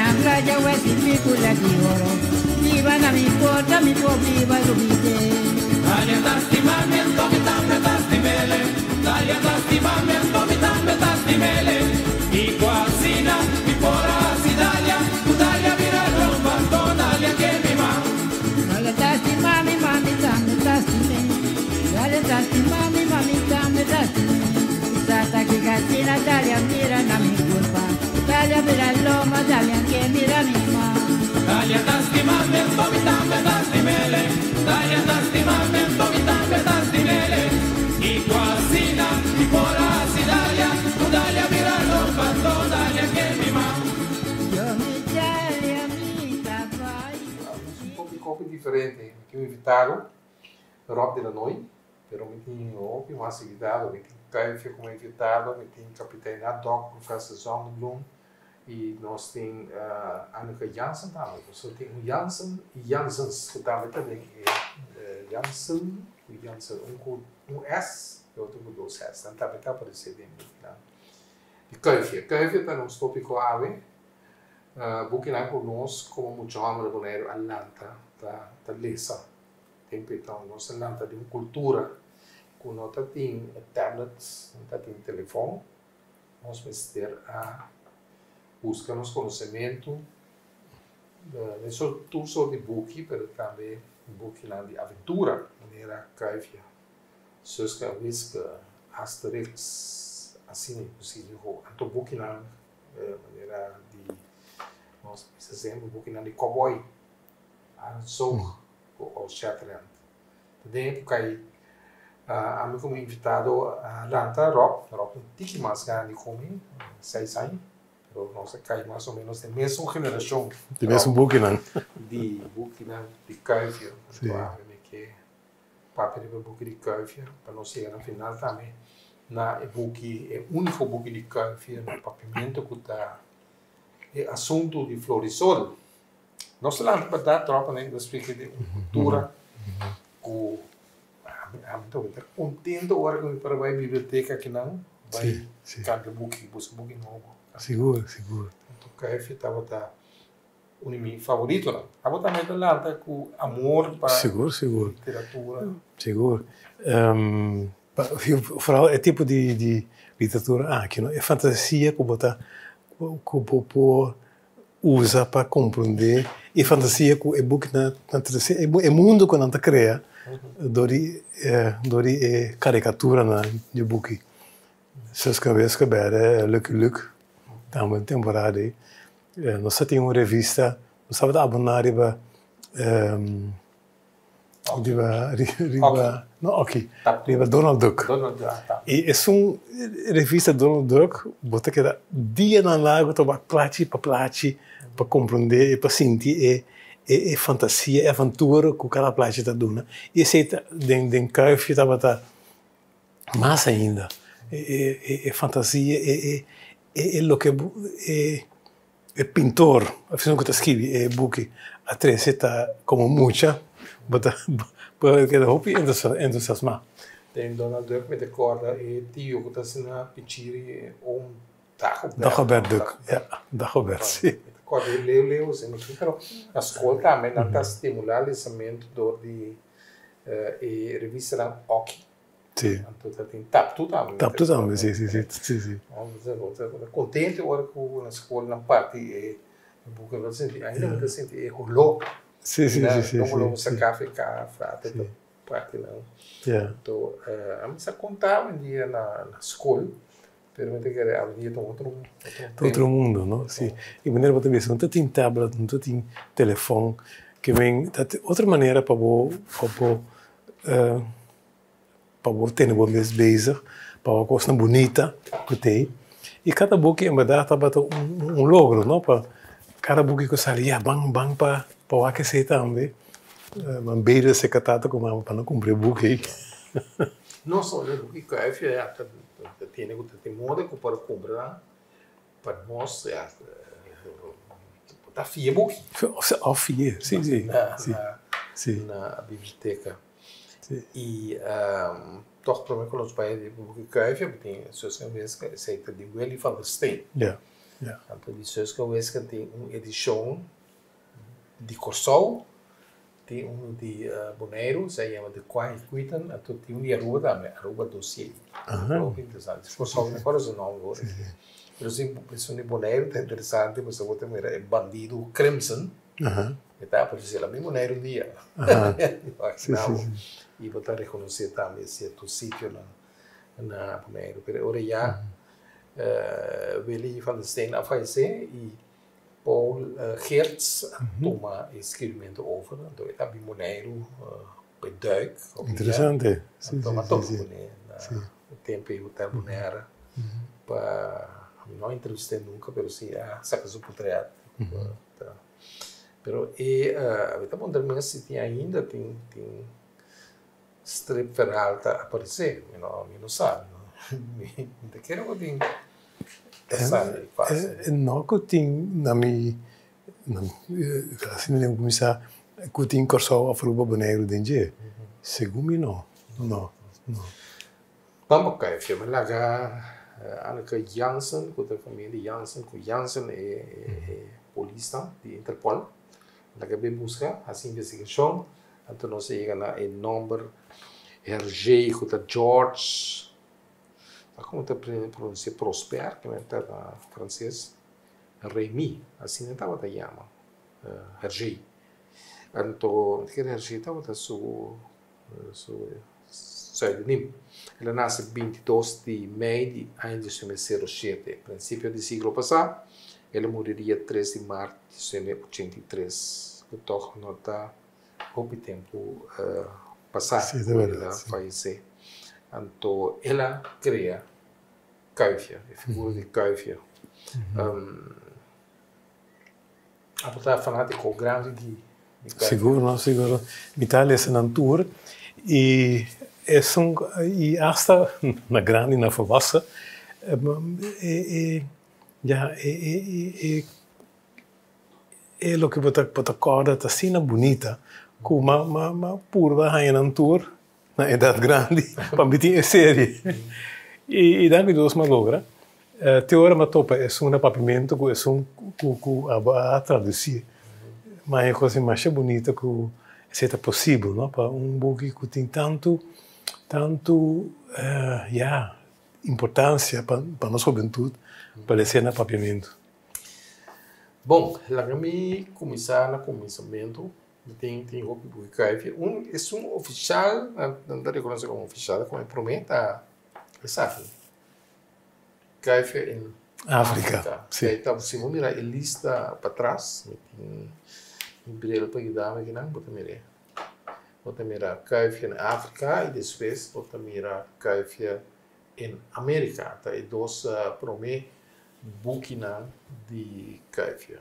na playa West di oro. Viva na mi porta, mi po viva rubite. Dalia tastimamento, mi tambe tastimele. Dalia tastimamento, mi tambe tastimele. I quasina, mi pora si dalia, tu dalia mira rompa, to dalia che mi ma. Dale tasti mami, mami, tambe tasti me. Dale tasti mami, mami, tambe tasti me. Tata che cattina, dalia mira na mi culpa. Dalia mira loma, dalia che mira mi ma. Dalia tastimamento, mi tambe tastimele. Dalia tastimamento, mi tambe tastimele. I quasina, mi pora si dalia, tu dalia mira rompa, to dalia che mi ma. Yo mi dalia mi tabai. Un poco diferente. Mi tin invitado, Rob de la Noy, pero mi tin hopi mas invitado, mi tin Kuifje como invitado, mi tin Kapitein Haddock, Professor Zonnebloem, y nos tin Anneke Jansen tambe. So tin un Jansen y Jansens, cu tambe ta den e Jansen y Jansen, un cu un S y otro cu dos S. Nan tambe ta aparece den bukinan di Kuifje. Kuifje ta nos topico awe. Bukinan cu nos como mucha homber di Boneiru a lanta ta lesa. Tempo enton nos a lanta den un cultura cu no ta tin tablets, no ta tin telefon. Nos mester a busca nos conocemento den tur soort di buki, pero tambe bukinan di aventura, manera Kuifje, Suske en Wiske, Asterix, asina inclusive. Anto bukinan manera di, nos a bisa semper, bukinan di cowboy, Arend Zoog cu Old Shatterhand. Ta den epoca ey, ami como invitado a lanta Rob, Rob un tiki mas grandi cu mi, 6 aña, pero nos a cay mas o menos den mesun generacion. Di mesun bukinan. Di bukinan di Kuifje. Anto ami mi ke papia riba buki di Kuifje, pa nos yega na final tambe na e buki, e unico buki di Kuifje na Papiamento cu ta e asunto di Florisol. Nos lanta pa dat tropa, ne, ta splika di un cultura cu ami ta contento ora cu mi para bay biblioteca akinan, bay cambia buki, busca buki nobo. Sigur, sigur. Anto Kuifje tabata un di mi favoritonan. Abo tambe ta lanta cu amor pa Sigur, sigur. literatura. Sigur. Vooral e tipo di literatura aki, no? E fantasia cu bo ta cu bo por usa pa comprende e fantasia cu e buki na e mundo cu nan ta crea door di e caricaturanan di buki. Suske en Wiske bij Lucky Luke. Tambe temporada ey. Nos tin un revista, nos tabata abona riba, no, ok, riba Donald Duck. Donald Duck, ta. Y e un revista Donald Duck, bo ta keda dianan largo ta wak plachi pa plachi pa comprende y pa sinti e fantasia, e aventura cu cada plachi ta duna. Y esey ta, den Kuifje tabata mas ainda. E fantasia, e loke e pintor, a persona cu ta skirbi e buki, a trece ta como mucha, bo ta keda hopi entusiasma. Den Donald Duck mi ta corda e tio cu ta asina pichiri oom Dagobert. Dagobert Duck, ja, Dagobert, si. Mi ta corda e leu leu asina, pero na scol tambe nan ta stimula lesamento door di e revistanan Okkie. Anto ta tin Taptoe tambe. Taptoe tambe, si. Contento ora cu na scol nan parti e buki, bo ta sinti, ainda bo ta sinti e holó. Si, si, si, si. Como lo sa cafe cafe, ta parti nan. Anto, ami sa conta un dia na scol, pero mi ta kere awendia ta otro Otro mundo, no? Si. Y manera bo ta bisa, no ta tin tablet, no ta tin telefon, ke men ta otro manera pa bo tene bo mes bezig, pa bo cosnan bunita cu t'ey. Y cada buki en berdad tabata un logro, no? Pa cada buki cu sali, ja, ban ban pa wak esey tambe. Man beda serca tata cu mama pa no cumpra e buki. No solo e buki Kuifje, ja, ta tiene cu ta tin moda cu por cumpra pa nos, ja, ta fia buki. Of fia, si. Na biblioteca. Y toch prome cu nos bay di buki Kuifje, bo tin Suske en Wiske, esey ta di Willy van der Steen. Anto di Suske en Wiske tin un edishon di Kòrsou, tin un di Boneiru, esei yama De Kwaai Koeten, anto tin un di Aruba tambe, Aruba Dossier. Hopi interesante. Kòrsou mi no kòrda su nòmber awor. Pero si esun di Boneiru ta interesante pasobra bo ta mira e bandido Crimson, e ta aparesé la mi Boneiru un dia. Imagina bo. I bo ta rekonosé tambe sierto sitionan na Boneiru. Pero e ora ya Willy van der Steen a fayesé i Paul Geerts a tuma e skirbimentu over. Anto e ta bin Boneiru pa e duik. Interesante. Anto a topa kuné na e tempu ei Hotel Bonaire pa, mi no a entrevist'é nunka pero si a saka su portret. Pero e, mi ta puntra mi mes si tin ainda tin tin Stripverhaal ta aparesé, mi no mi no sa, mi ta kere ku tin ta sali fásil. No ku tin na mi, asina mi kuminsá ku tin Kòrsou òf Aruba Boneiru den dje, segun mi no, no, no. Bambo Kuifje, mi laga Anneke Jansen ku ta famia di Jansen ku Jansen e polisnan di Interpol, laga bai buska hasi investigashon. Anto nos a yega na e nomber Hergé ku ta George, sa komo ta pronunsia Prosper, ku ta na franses, Remy, asina tabata yama Hergé. Anto Hergé tabata su su pseudoniem. El a nase 22 di mei di aña 1907, prinsipio di siglo pasá. El a muri dia 3 di mart di 1983, ku tòg no ta hopi tempu pasá ku el a fayesé. Anto el a krea Kuifje, e figura di Kuifje. Abo ta fanátiko grandi di Kuifje? Sigur no, sigur. Mi ta lesa nan tur i esun i asta na grandi na volwassen e ya e E loke bo ta bo ta kòrda ta asina bunita ku m'a m'a m'a purba haña nan tur na edat grandi pa mi tin e serie. I i danki Dios m'a logra. Te ora m'a topa esun na papiamentu ku esun ku ku abo a tradusí. M'a haña kos masha bunita ku esei ta posibel no pa un buki ku tin tantu tantu ya importansia pa pa nos hobentut pa les'é na papiamentu. Bon, laga mi kuminsá na kuminsamentu. Mi tin tin hopi buki kuifi. Un esun ofishal, nan ta rekonosé komo ofishal, komo e promé ta esaki, Kuifi in Afrika. Si. Ta si bo mira e lista patras, mi tin mi bril pa yuda mi akinan, bo ta mir'é. Bo ta mira Kuifi in Afrika i despues bo ta mira Kuifi in Amerika. Ta e dos promé bukinan di Kuifje.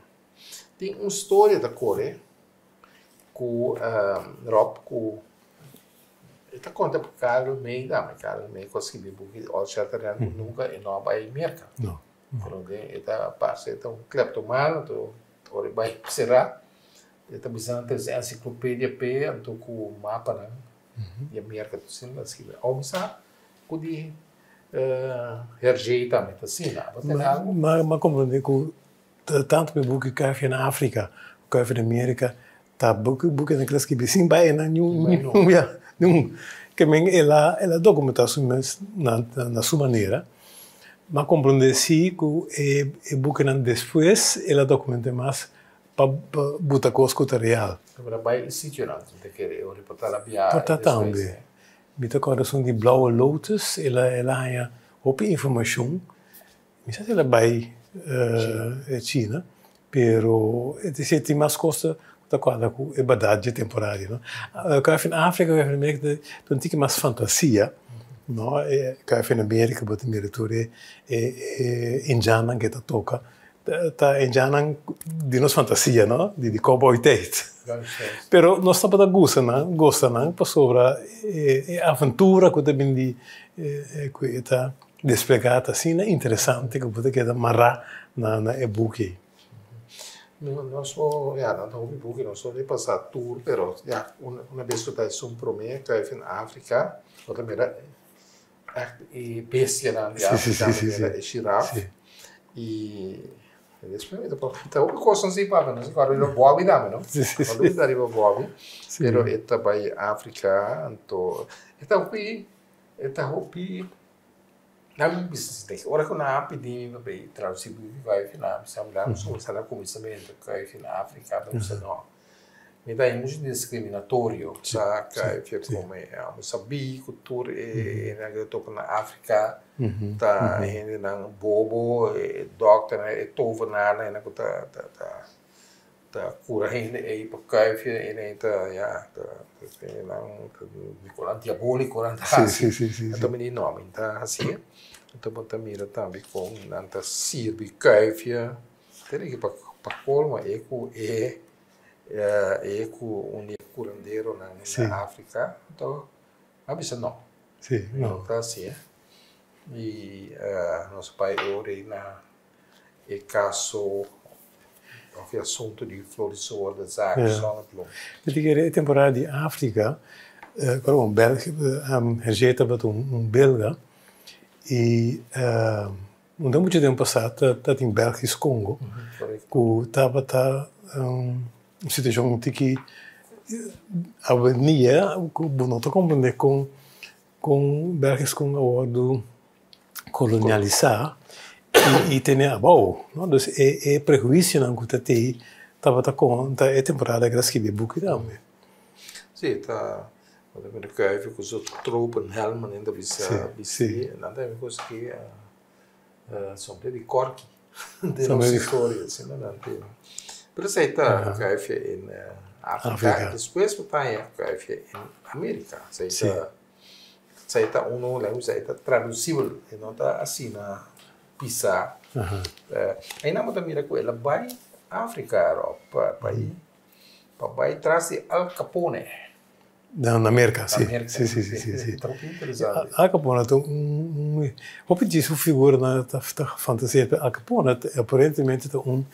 Tin un storia ta kore ku Rob ku e ta konta pa Karel May tambe. Karel May ku a skibi e buki di Old Shatterhand ku nunka e no a bai Merka. Pero den e ta parse e ta un kleptomano anto ora e bai sera e ta bisa nan trese ensiklopedia p'e anto ku mapanan di Merka tur esei nan ta skibi. Awor mi sa ku di Hergé tambe ta asina. Abo tene algu? M'a komprendé ku tantu pa e buki Kuifje na Afrika ku Kuifje na Amerika ta buki bukinan ku el a skibi sin bai na niun ya niun ke men el a el a dokumentá su mes na na su manera. M'a komprendé si ku e e bukinan despues el a dokument'é mas pa pa buta kos ku ta real. Pero a bai e sitionan ta kere ora por ta la biaha Por ta tambe. Mi ta kòrda esun di Blauwe Lotus, el a el a haña hopi informashon. Mi sa si el a bai China, pero e ta tin mas kos ku ta kòrda ku e bèrdat dje temporada no. Kuif in Afrika, kuif in Amerika ta un tiki mas fantasia, no. Kuif in Amerika bo ta mira tur e e indiannan ke ta toka. Ta e djanan di nos fantasia, no? Di di cowboy tijd. Pero nos tabata gusta nan, gosta nan pasobra e aventura ku ta bin di ku e ta desplegá ta asina interesante ku bo ta keda mará na na e buki ei. Nos por, ya, nan ta hopi buki, nos no pasa tur, pero ya, una bes ku ta esun promé, Kuif in Afrika, bo ta mira Echt e bestianan di Afrika, manera e giraf. I E despues mi ta papia, ta hopi kosnan si papia, no si kòrda riba Bobby tambe no, no lubida riba Bobby, pero e ta bai Afrika, anto e ta hopi, e ta hopi, nan mi bisa si ta ora ku nan a pidi mi pa bai tradusi buki ku nan a bisa mi nan a na kuminsamentu ku na Afrika, mi bisa no. Mi ta haña muchu discriminatorio sa Kuifje come mi sabí ku tur e hendenan ku ta topa na Afrika ta hendenan bobo, e dòkternan, e tovenaarnan hendenan ku ta ta ta ta kura hende ei pa Kuifje e ta ya ta hendenan diabóliko nan ta hasi. Anto mi di no mi no ta hasié. Anto bo ta mira tambe kon nan ta sirbi Kuifje. Tene ki pa colmo e cu e e cu un di e curanderonan na Africa, anto a bisa no. No ta asi. Y nos a bay e ora ey na e caso of e asunto di Florisol, de zaak Zonnebloem. Mi ta kere e temporada di Africa, un Belg, Hergé tabata un belga y Un ta mucho tempo pasá ta tin Belgisch Congo ku tabata un situashon un tiki awendia ku bo no ta komprendé kon kon Belgisch Congo a wòrdu kolonialisá i tene abou no. Dus e prehuisionan ku ta tei tabata konta e temporada ku ta skibi e buki tambe. Sí, ta Kuive ku su tropenhelm nan ta bisa bisti nan ta hebe kos ki sombre di kòrki den nos historia asina nan tin pero esei ta kuifia in Afrika despues bo ta haña kuifia in Amerika esei ta esei ta unu laga bisa e ta tradusibel e no ta asina pisa einan bo ta mira ku el a bai Afrika pa bai tras di Al Capone. Na Merka, si. Si, si, si, si, si. Al Capone ta un, hopi dje su figuranan ta fantasia, pero Al Capone aparentemente ta un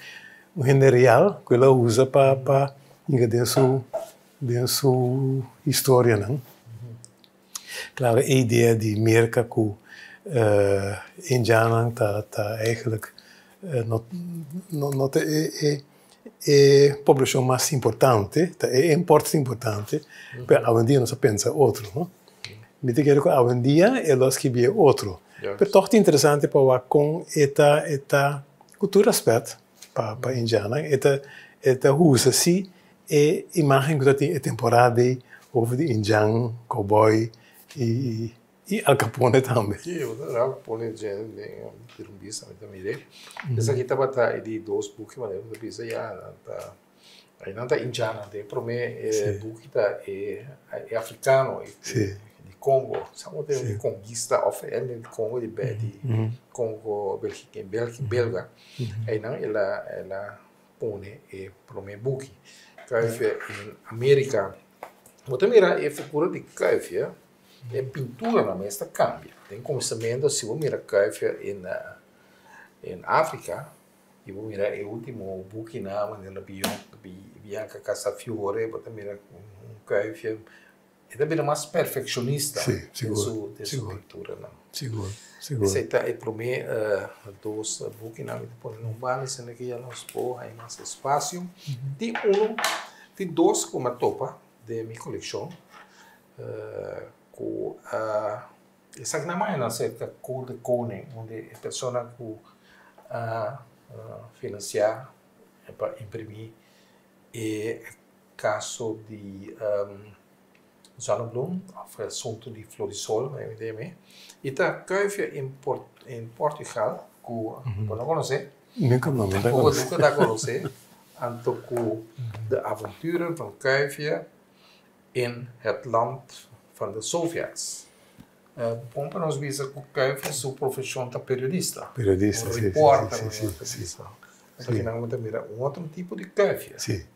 hende real ku el a usa pa pa yega den su den su historianan. Klaro e idea di Merka ku indiannan ta ta eigenlijk no no ta e E poblashon mas importante, ta e import importante, pero awendia nos a pensa otro, no? Mi ta kere ku awendia e lo a skibi e otro. Pero tòg ta interesante pa wak kon e ta e ta, ku tur rèspèt pa pa indiannan, e ta e ta usa si e imágen ku ta tin e temporada ei over di indian, kòbòi i I Al Capone tambe. Sí, Al Capone den tira un bista mi ta mir'é. Esaki tabata e di dos buki manera mi ta bisa ya nan ta nan ta hincha nan den promé e buki ta e afrikano di Congo sa bo ta di kongista òf el di Congo di di Congo belga einan el a el a pone e promé buki. Kuifia in Amerika bo ta mira e figura di kuifia. E pinturanan mes ta kambia. Den kuminsamentu si bo mira Kuifia in in Afrika i bo mira e ultimo bukinan manera Bianca Casafiore bo ta mira un Kuifia e ta bira mas perfekshonista den su den su pinturanan. Esei ta e prome dos bukinan mi ta pone na un banda esei ke ya nos por haña mas espasio. Tin unu tin dos ku mi a topa den mi kolekshon. Ku a esaki nan mañana serka Cor de Koning, un di e persona ku a finansiá pa imprimí e kaso di Zonnebloem òf e asuntu di Florisol i ta Kuifje in Portugal ku bo no konosé. Nunka no ta konosé. Nunka ta konosé. Anto ku de avonturen van Kuifje in het land van de Sovjets. Bon pa nos bisa ku Kuiper su profeshon ta periodista. Periodista, un si. Reporter, si, si, si, si. Anto kinan bo ta mira un otro tipo di Kuiper. Si.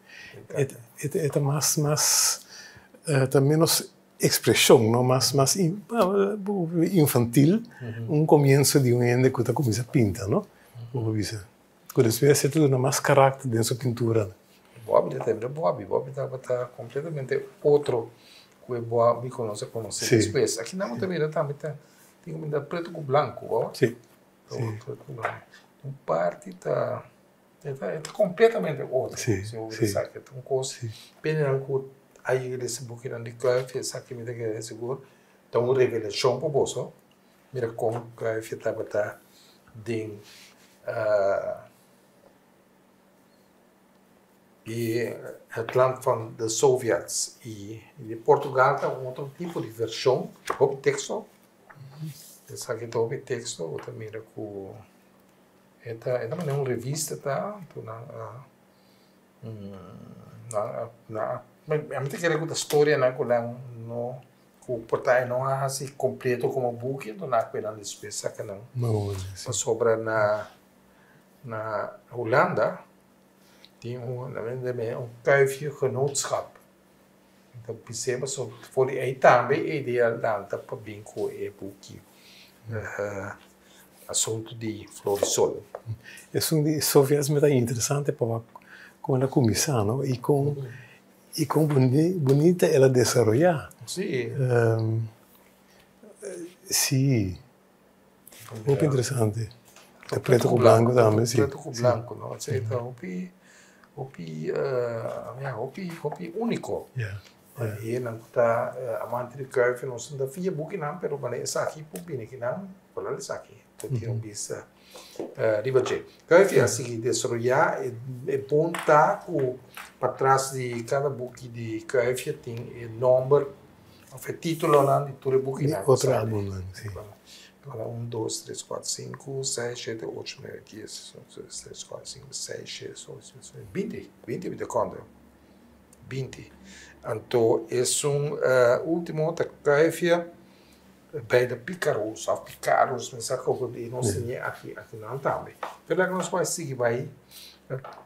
E ta mas, mas, ta menos ekspreshon, no? Mas, mas infantil, un komienso di un hende ku ta kuminsá pinta, no? Bo por bisa. Ku despues e ta duna mas karakter den su pintura. Bobby ta tende Bobby. Bobby tabata completamente otro ku e Bobby ku nos a konosé despues. Aki nan bo ta mira tambe ta tin ku mira pretu ku blanku, bo? Si. Pretu ku blanku. Un parti ta. E ta, e ta completamente otro. Si bo esaki ta un cos. Pendenan cu a yega di ese bukinan di Kuifje, esaki mi ta kere sigur ta un revelacion pa boso. Mira con Kuifje tabata den e het land van de Sovjets y di Portugal ta un otro tipo di version, hopi texto. Esaki ta hopi texto, bo ta mira cu E ta e ta manera un revista ta anto nan a nan a nan a mi ta kere ku ta storianan ku nan no ku por ta e no a hasi kompleto komo buki anto nan a kue nan despues saka nan pasobra na na Hulanda tin un un kuifje genootschap ta bis'é pasobra for di ei tambe e idea lanta pa bin ku e buki. Asuntu di Flor di Sol. Esun di Sofia mi ta interesante pa wak kon el a kuminsá no i kon i kon bunita el a desaroyá. Sí. Sí, hopi interesante. Ta preto ku blanku tambe, sí. Preto ku blanku no, esei ta hopi hopi ya hopi hopi úniko. Ya. E nan ku ta amante di kuifia nos no ta fia bukinan pero manera esaki por bini akinan por al esaki ta tin un bista riba dje. Kuifia a sigui desaroyá e bon ta ku patras di kada buki di kuifia tin e nòmber òf e titulonan di tur e bukinan ku sali. Otro álbumnan, si. Un, dos, tres, kuater, sinku, seis, shete, ocho, nuebe, dies, once, dos, tres, kuater, sinku, seis, shete, ocho, nuebe, binti. Binti mi ta konta. 20. Anto esun ultimo ta Kuifia bij de Picaro's of Picaro's, mi sa komo di nos siña aki akinan tambe. Pero laga nos bai sigui bai,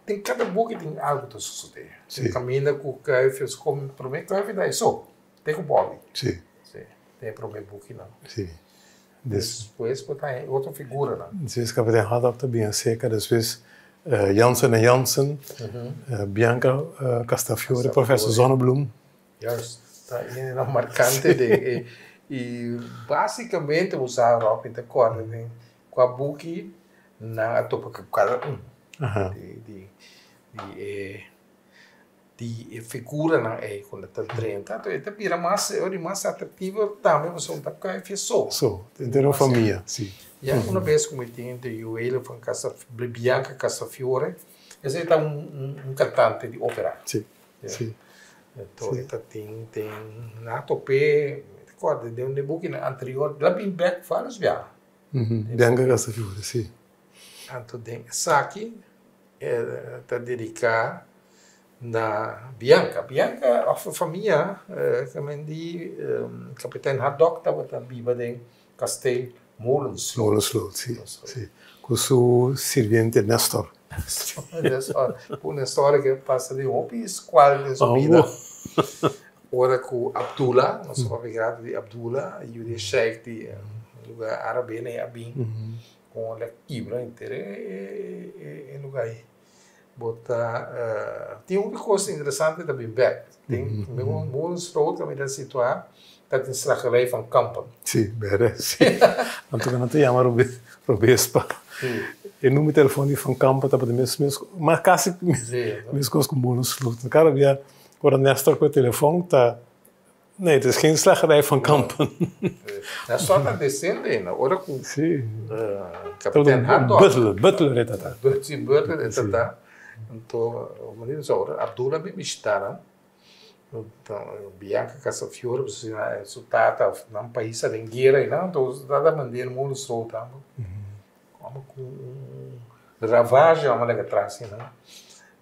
den kada buki tin algu ta sosode. Tin kaminda ku Kuifia su komi prome Kuifia ta eso, te ku Bobby. Si, den e prome bukinan. Despues bo ta haña otro figuranan. Despues Kapitein Haddock ta bin aserka, despues Jansen en Jansen, Bianca Castafiore, Professor Zonnebloem. Juist, ta hendenan markante den e i basikamente bo sa Rob mi ta kòrda den kua buki nan a topa ku kada un di e di e figuranan ei ku ta drenta, anto e ta bira mas e ora mas atractivo tambe pasobra ta kuifia so. So, henter un famia, si. Ya una bes ku mi tin di Juwelen van Casa Bianca Casafiore, esei ta un un cantante di opera. Si, si. Anto e ta tin den nan a top'é, mi ta kòrda den un bukinan anterior, el a bin bèk vários biaha. Bianca Casafiore, si. Anto den esaki e ta dediká na Bianca. Bianca òf e famia tamen di Kapitein Haddock tabata biba den Kasteel Molensloot. Molensloot, si, si. Ku su sirbiente Nestor. Nestor. Un historia ke pasa den hopi skual den su bida. Ora ku Abdullah, nos a papia grandi di Abdullah, yu di e sheik di lugar árabe a bin. Kon el a kibra henter e lugar ei. Bo ta tin hopi kos interesante ta bin bek. Tin Molenstraat kaminda ta situá ta tin Slagerij van Kampen. Sí, bèrè, sí. Anto ku nan ta yama Robespa. E numero di telefòn di Van Kampen tabata mes mes, mas kasi meskos ku Molenstraat. Kada bia ora Nestor ku e telefòn ta Nee, het is geen slagerij van Kampen. Dat soort dat descende na ora ku Sí. kapitein Hartog. Butler, Butler heet dat. Sí, Butler heet dat daar. Anto, manier zo, ora Abdullah bin bishita nan, Bianca Casafiore, su tata of nan pais a den guera einan, anto su tata mand'é na Molenstraat tambe. Como ku un ravage a laga atras einan.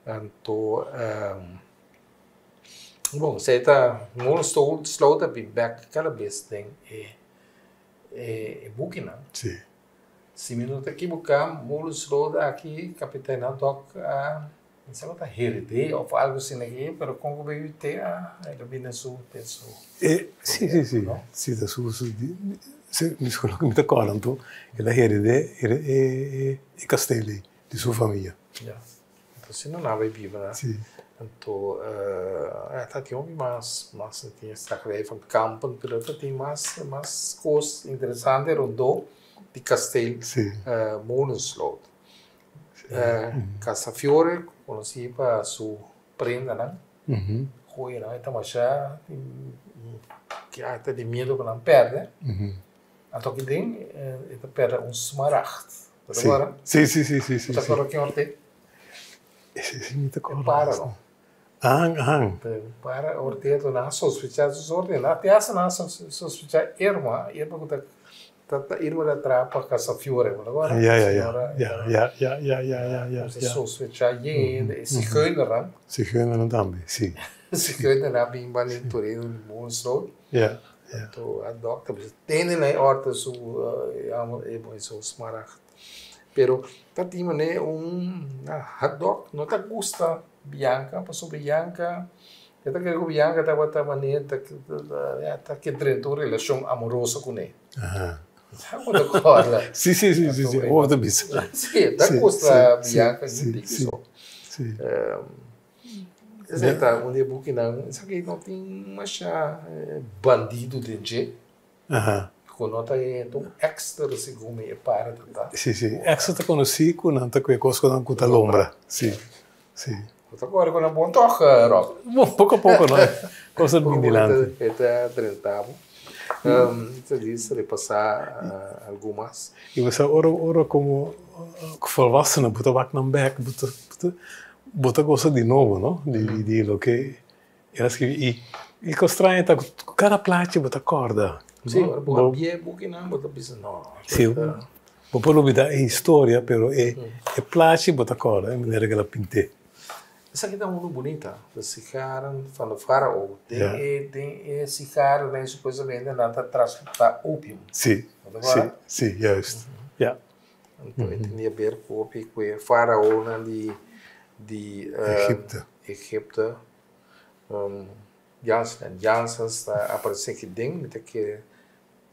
Anto, Bon, esei ta Molenstraat ta bin bek kada bes den e e bukinan. Sí. Si mi no ta ekiboká, Molenstraat aki Kapitein Haddock a mi sa ku ta hered'é òf algu asina aki, pero kon ku bay te a el a bin den su den su E, sí, sí, sí. Sí, ta su su sí, mi loke mi ta kòrda anto, el a hered'é e e kasteel ei di su famia. Ya. Anto si no nan bay biba. Sí. Anto ta tin hopi mas, mas tin slagerij van Kampen, pero ta tin mas, mas kos interesante rondó di kasteel Sí. Molensloot. Casafiore konosí pa su prendanan. Joyanan e ta masha ke ta di miedu pa nan pèrdè. Anto aki den e ta pèrdè un smaragd. Bo ta kòrda? Sí, sí, sí, sí, sí. Bo ta kòrda ken òrt'é? Ese sí mi ta kòrda. E para no. Ahan, ahan. Para òrt'é anto nan a sospechá su sorte. Nan te hasta nan a sospechá Irma, Irma ku ta ta Irma ta traha pa Casafiore, bo ta kòrda? Ya, ya, ya. Ya, ya, ya, ya, ya, ya, ya. Nan a sospechá yen e zigeunernan. Zigeunernan tambe, sí. Zigeunernan a bin bani Torino di Moonsloot. Ya. Anto a dokter bisa tene na e orta su e su smaragd. Pero ta tin manera un hadok no ta gusta Bianca pasobra Bianca e ta kere ku Bianca tabata manera ta ta ke drenta un relashon amoroso kuné. Sa ku ta kòrda? Si si si si si awor ta bisa. Si ta gusta Bianca ni tiki so. Esei ta un di e bukinan, esaki no tin masha bandido den dje. Ku no ta e un extra segun mi e para ta ta. Si, si. Extra ta konosí ku nan ta kue kos ku nan ku ta lombra. Si, si. Bo ta kore ku nan bon tòg, Rob? Bon, poko a poko no. Kos ta bin dilanti. E ta drenta bo. Ta dis repasá algun mas. I bo sa ora ora komo volwassene bo ta wak nan bèk bo ta Bo ta gosa di nobo, no? Di di loke el a skibi. I i kos straño ta ku kada plachi bo ta kòrda. Sí, ora bo a bia e bukinan bo ta bisa no. Sí, bo por lubidá e historia pero e e plachi bo ta kòrda e manera ku el a pint'é. Esaki ta unu bunita, de sigaren van de farao. Den e den e sigarennan supuestamente nan ta transportá opium. Sí, sí, sí, juist, ja. Anto e tenia ber ku hopi ku e faraonan di di Egipto. Egipto. Jansen en Janssens ta aparesé aki den, mi ta kere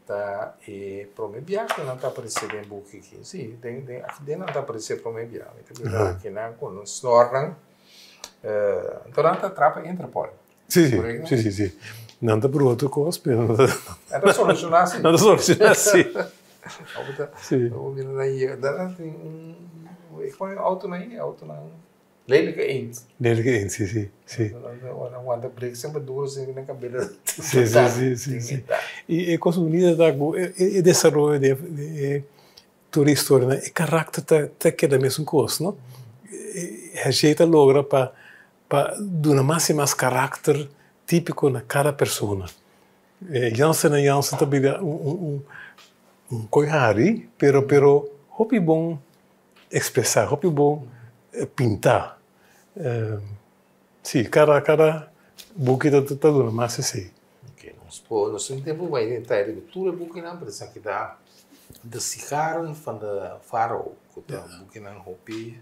ta e promé bia ku nan ta aparesé den buki aki. Sí, den den aki den nan ta aparesé promé bia. Mi ta mira aki nan ku nan snornan. Anto nan ta trapa Interpol. Sí, sí, sí, sí, sí. Nan ta proba tur kos, pero nan ta... Nan ta solushoná sí. Nan ta solushoná sí. Sí. Mira nan yega, nan tin un, e kon e autonan ei, autonan lelike eend. Lelike eend, sí, sí, sí. Nan wanta brek semper duro sin nan kabela. Sí, sí, sí, sí, sí. I e kos bunita ta ku e desaroyo di e tur e historianan, e karakter ta keda mesun kos, no? Hergé ta logra pa Pa duna mas i mas karakter típiko na kada persona. Jansen en Jansen ta bira un un koi hari, pero pero hopi bon ekspresá, hopi bon pintá. Sí, kada kada buki ta ta duna mas esei. Oke, nos por nos tin tempu bai den detaye riba tur e bukinan, pero esaki ta De sigaren van de farao, ku ta bukinan hopi.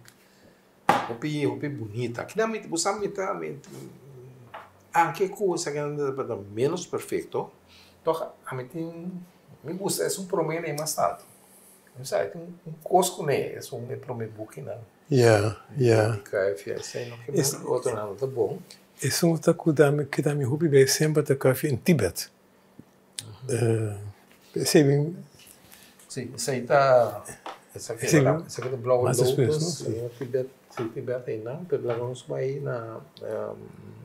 Hopi hopi bunita. Kina mi bo sa mi ta mi anke ku esaki nan ta menos perfecto tog ami tin mi gusta esun prome nei mas tantu. Mi sa e tin un kos kuné esun e prome bukinan. Ya ya. Di Kuifje esei no ke men otronan no ta bon. Esun ta ku ta keda mi hopi bei semper ta Kuifje in Tibet. Esei bin. Sí, esei ta esaki esaki ta blauwe lotus Tibet, sí Tibet einan, pero laga nos bai na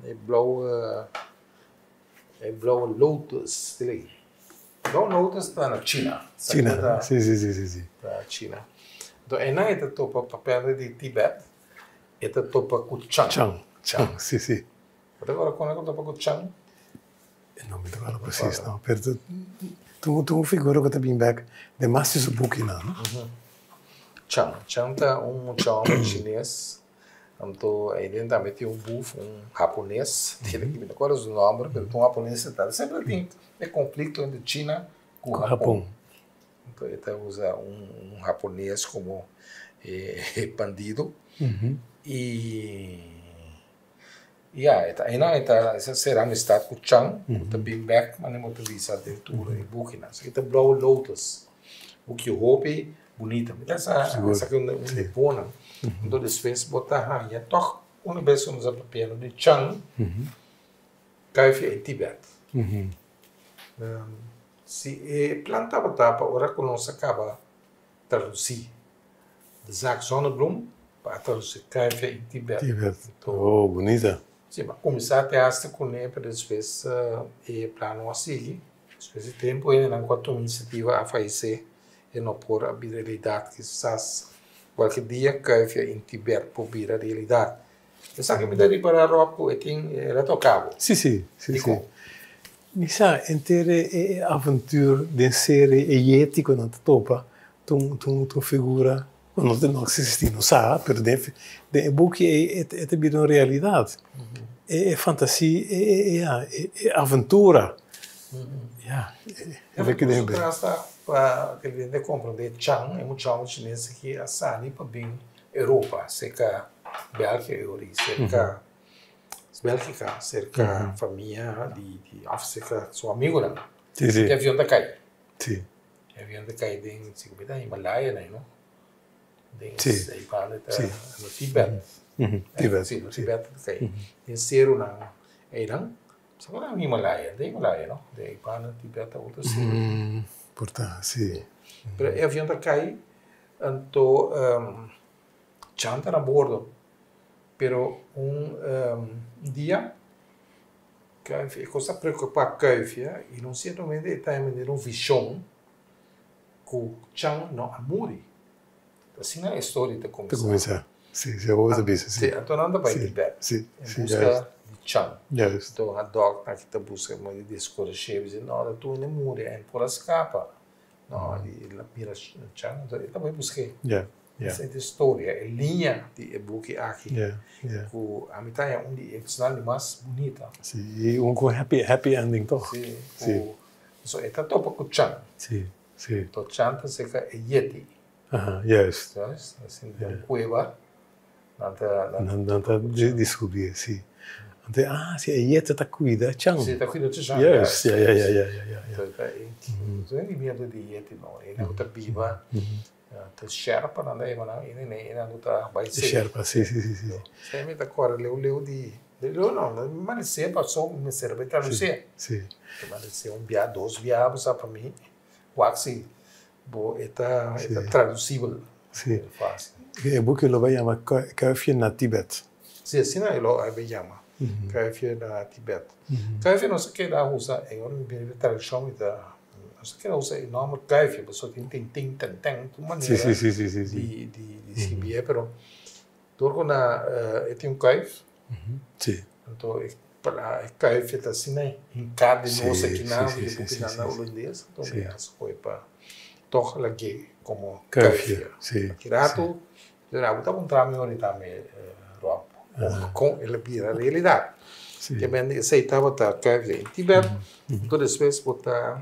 e blauwe e blauwe lotus esei. Blauwe lotus ta na China. China, sí sí sí sí. Ta China. Enton einan e ta topa papel di Tibet e ta topa ku Chang. Chang, Chang, sí sí. Bo ta kòrda kon e ta topa ku Chang? No mi ta kòrda presis no, pero ta un figura ku ta bin bèk den mas di su bukinan no. Chang, Chang ta un mucha hòmber chines, anto aiden tambe tin un buf, un hapones, mi no kòrda su nòmber, pero ta un hapones e ta. Semper tin e konflikto entre China ku Hapon. Anto e ta usa un hapones komo e bandido i. Ya, e ta einan e ta sera amistad ku Chan, ku ta bin bek manera bo ta bisa den tur e bukinan. Esaki ta Blauwe Lotus, buki hopi bunita. Mi ta sa esaki un di e bonan. Anto despues bo ta haña tòg una bes ku nos a papia di Chan, Kuifje en Tibet. Si e plan tabata pa ora ku nos a kaba tradusí De Zaak Zonnebloem. Pa traduci Kuifje in Tibet. Tibet. Oh, bunita. Si, m'a cuminsa te hasta cune, pero despues e plan no a sigui. Despues di tempo hendenan cu a tuma iniciativa a fayece e no por a bira realidad. Kisas cualke dia Kuifje in Tibet por bira realidad. Esaki mi ta ripara Rob cu e tin el a toca bo. Si, si, si, si. Dicon? Mi sa henter e avontuur den serie e yeti cu nan ta topa ta un ta un figura cu no ta no existi no sa pero den den e buki ey e ta bira un realidad. E fantasia e e ya e aventura ya e loke den Su tras ta pa kende comprende Chang e muchacho chines aki a sali pa bin Europa cerca Belgia e ori cerca Belgica cerca famia di di of cerca su amigonan. Si si. E avion ta cay. Si. E avion ta cay den si cu mi ta Himalaya nan no. Den Si. e banda ta Si. no Tibet. Tibet. Si no Tibet ta cay. Den ceronan eynan. Sa cu nan Himalaya den Himalaya no den e banda Tibet ta otro cero. Por ta si. Pero e avion ta cay Anto Chan ta na bordo, pero un dia Kuifje, e kos a preokupa Kuifje i na un sierto momento e ta hende un vishon ku Chan no a muri. Asina e story ta kuminsá. Ta kuminsá, si, si awor bo ta bisa, si. Si, anto nan ta bai Tibet en buska di Chan. Juist. Anto a dòkter aki ta buska di deskorash'é, bisa no, ta tur hende muri, en por a skapa. No, di el a bira chan, enton e ta bai busk'é. Ja, ja. Esei ta e storia, e liña di e buki aki. Ja, ja. Ku ami ta haña un di e esnan di mas bunita. Si, i un ku happy, happy ending toch? Si, Si. ku so e ta topa ku chan. Si, si. To chan ta seka e yeti. Aha, juist. Juist, asin den un kueba. Nan ta, nan, nan ta descubrí, si. Anto, ah, si e yete ta cuida chan. Si, ta cuida chan. Juist, ja, ja, ja, ja, ja, ja. Anto, ta e, no tin miedo di yete no, e nan ta biba, ta sherpa nan ta yama nan, e nene, e nan ku ta bai E sherpa, si, si, si, si. Esei mi ta kore leu leu di, leu no, mi manesé paso mi mester bai traducí. Si. Mi manesé un bia, dos bia, bo sa pa mi, wak si bo e ta, e ta traducibel. Si. Fácil. E buki lo bai yama Kuifje na Tibet. Si, asina e lo a bai yama, Kuifje na Tibet. Kuifje nos a keda usa, e ora mi bini di traduccion mi ta, nos a keda usa e nomber Kuifje, pasobra tin tin tin, ten ten, tur manera Si, si, si, si, si. di di di skibié, pero dor ku na e tin un kuif, Si. anto e e kuifje ta asina hinká den nos Si, akinan, si, di si, buki si, nan si, na si. holandes, anto Si. mi a skohe pa Toch lag'é komo Kuifje, kuifje. si. Ki ratu, bo ta puntra mi orita mi, Rob, kon el a bira realidat. Si. Ke men esei tabata kuifje in Tibet, anto despues bo ta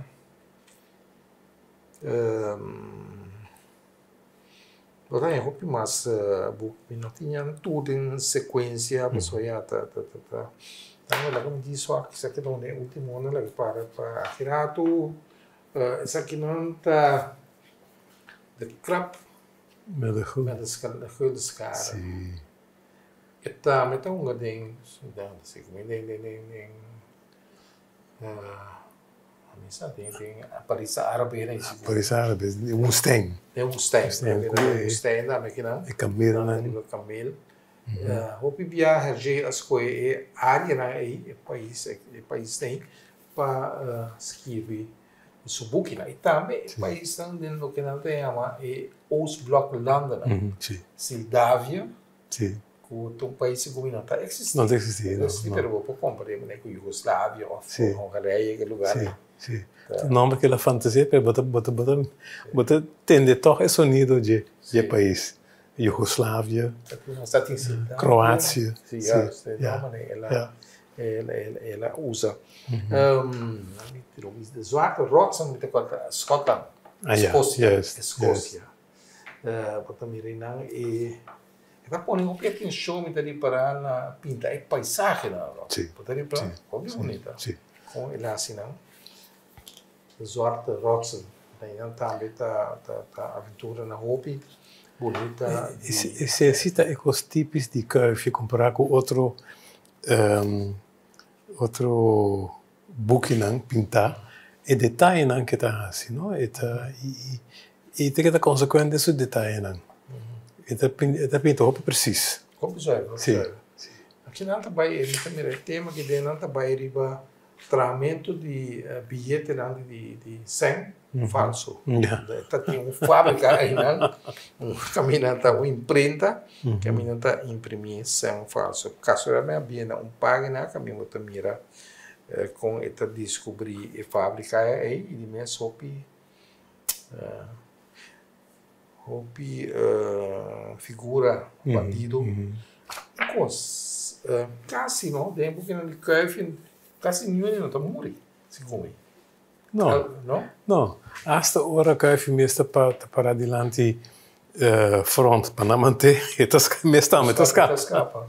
bo ta haña hopi mas buki. Mi no tin nan tur den sekuensia, pasobra ya ta ta ta ta ta laga mi di so aki, esaki ta un di e ultimonan laga para pa aki ratu. Esakinan ta de krab Met de gulden. met de gulden scharen. Sí. E tambe ta hunga den, den, den, den, den, den, mi sa den, den Paris Árabe na Ah, Paris Árabe, den woestijn. Den woestijn. Woestijn, Den woestijn tambe kinan. E kamelnan. Riba kamel. Hopi bia Hergé a skohe e áreanan ei, e pais, e paisnan ei, pa skirbi su bukinan. I tambe e paisnan den loke nan ta yama e Oostbloklandennan. Sildavia, ku ta un pais ku mi no ta eksistí. No ta eksistí, no. No, pero bo por kompar'é manera ku Yugoslavia òf Hongarije, ke lugar. Sí, sí. Ta nomber ku la fantasia, pero bo ta, bo ta, bo ta, bo ta tende tòg e sonido dje, dje pais. Yugoslavia, Kroatie. Sí, juist. E nomber el a, el, el, el a usa. De Zwarte Rotsen mi ta kòrda Scotland. Ah, ja, Escocia. juist, Escocia. Bo ta mira einan e e ta pone hopi atencion mi ta ripará na pinta e paisahenan. Sí. Bo ta ripará? Sí. Hopi bunita. Sí. Kon el hasi nan. De Zwarte Rotsen. Einan tambe ta ta ta aventuranan hopi bunita. Esei ta e kos tipis di Kuifje kompará ku otro otro bukinan pintá. E detayenan ke ta hasi, no? E ta i i ta keda konsekuente su detayenan. E ta pinta hopi precies. Hopi zuiver, hopi zuiver. Aki nan ta bai, mi ta mira e tema aki den nan ta bai riba trahamentu di biyetenan di di sèn falso. Ta tin un fábrika einan, un kaminda ta un imprenta, kaminda ta imprimí sèn falso. Kasualmente a bini na un página kaminda bo ta mira kon e ta diskubrí e fábrika ei i di mes hopi Hopi figura bandido. Kos kasi no, den bukinan di Kuifje kasi niun hende no ta muri, segun mi. No, No? no. Asta ora Kuifje mes ta para dilanti front pa nan mant'é, e ta mes tambe ta skapa. Ta skapa.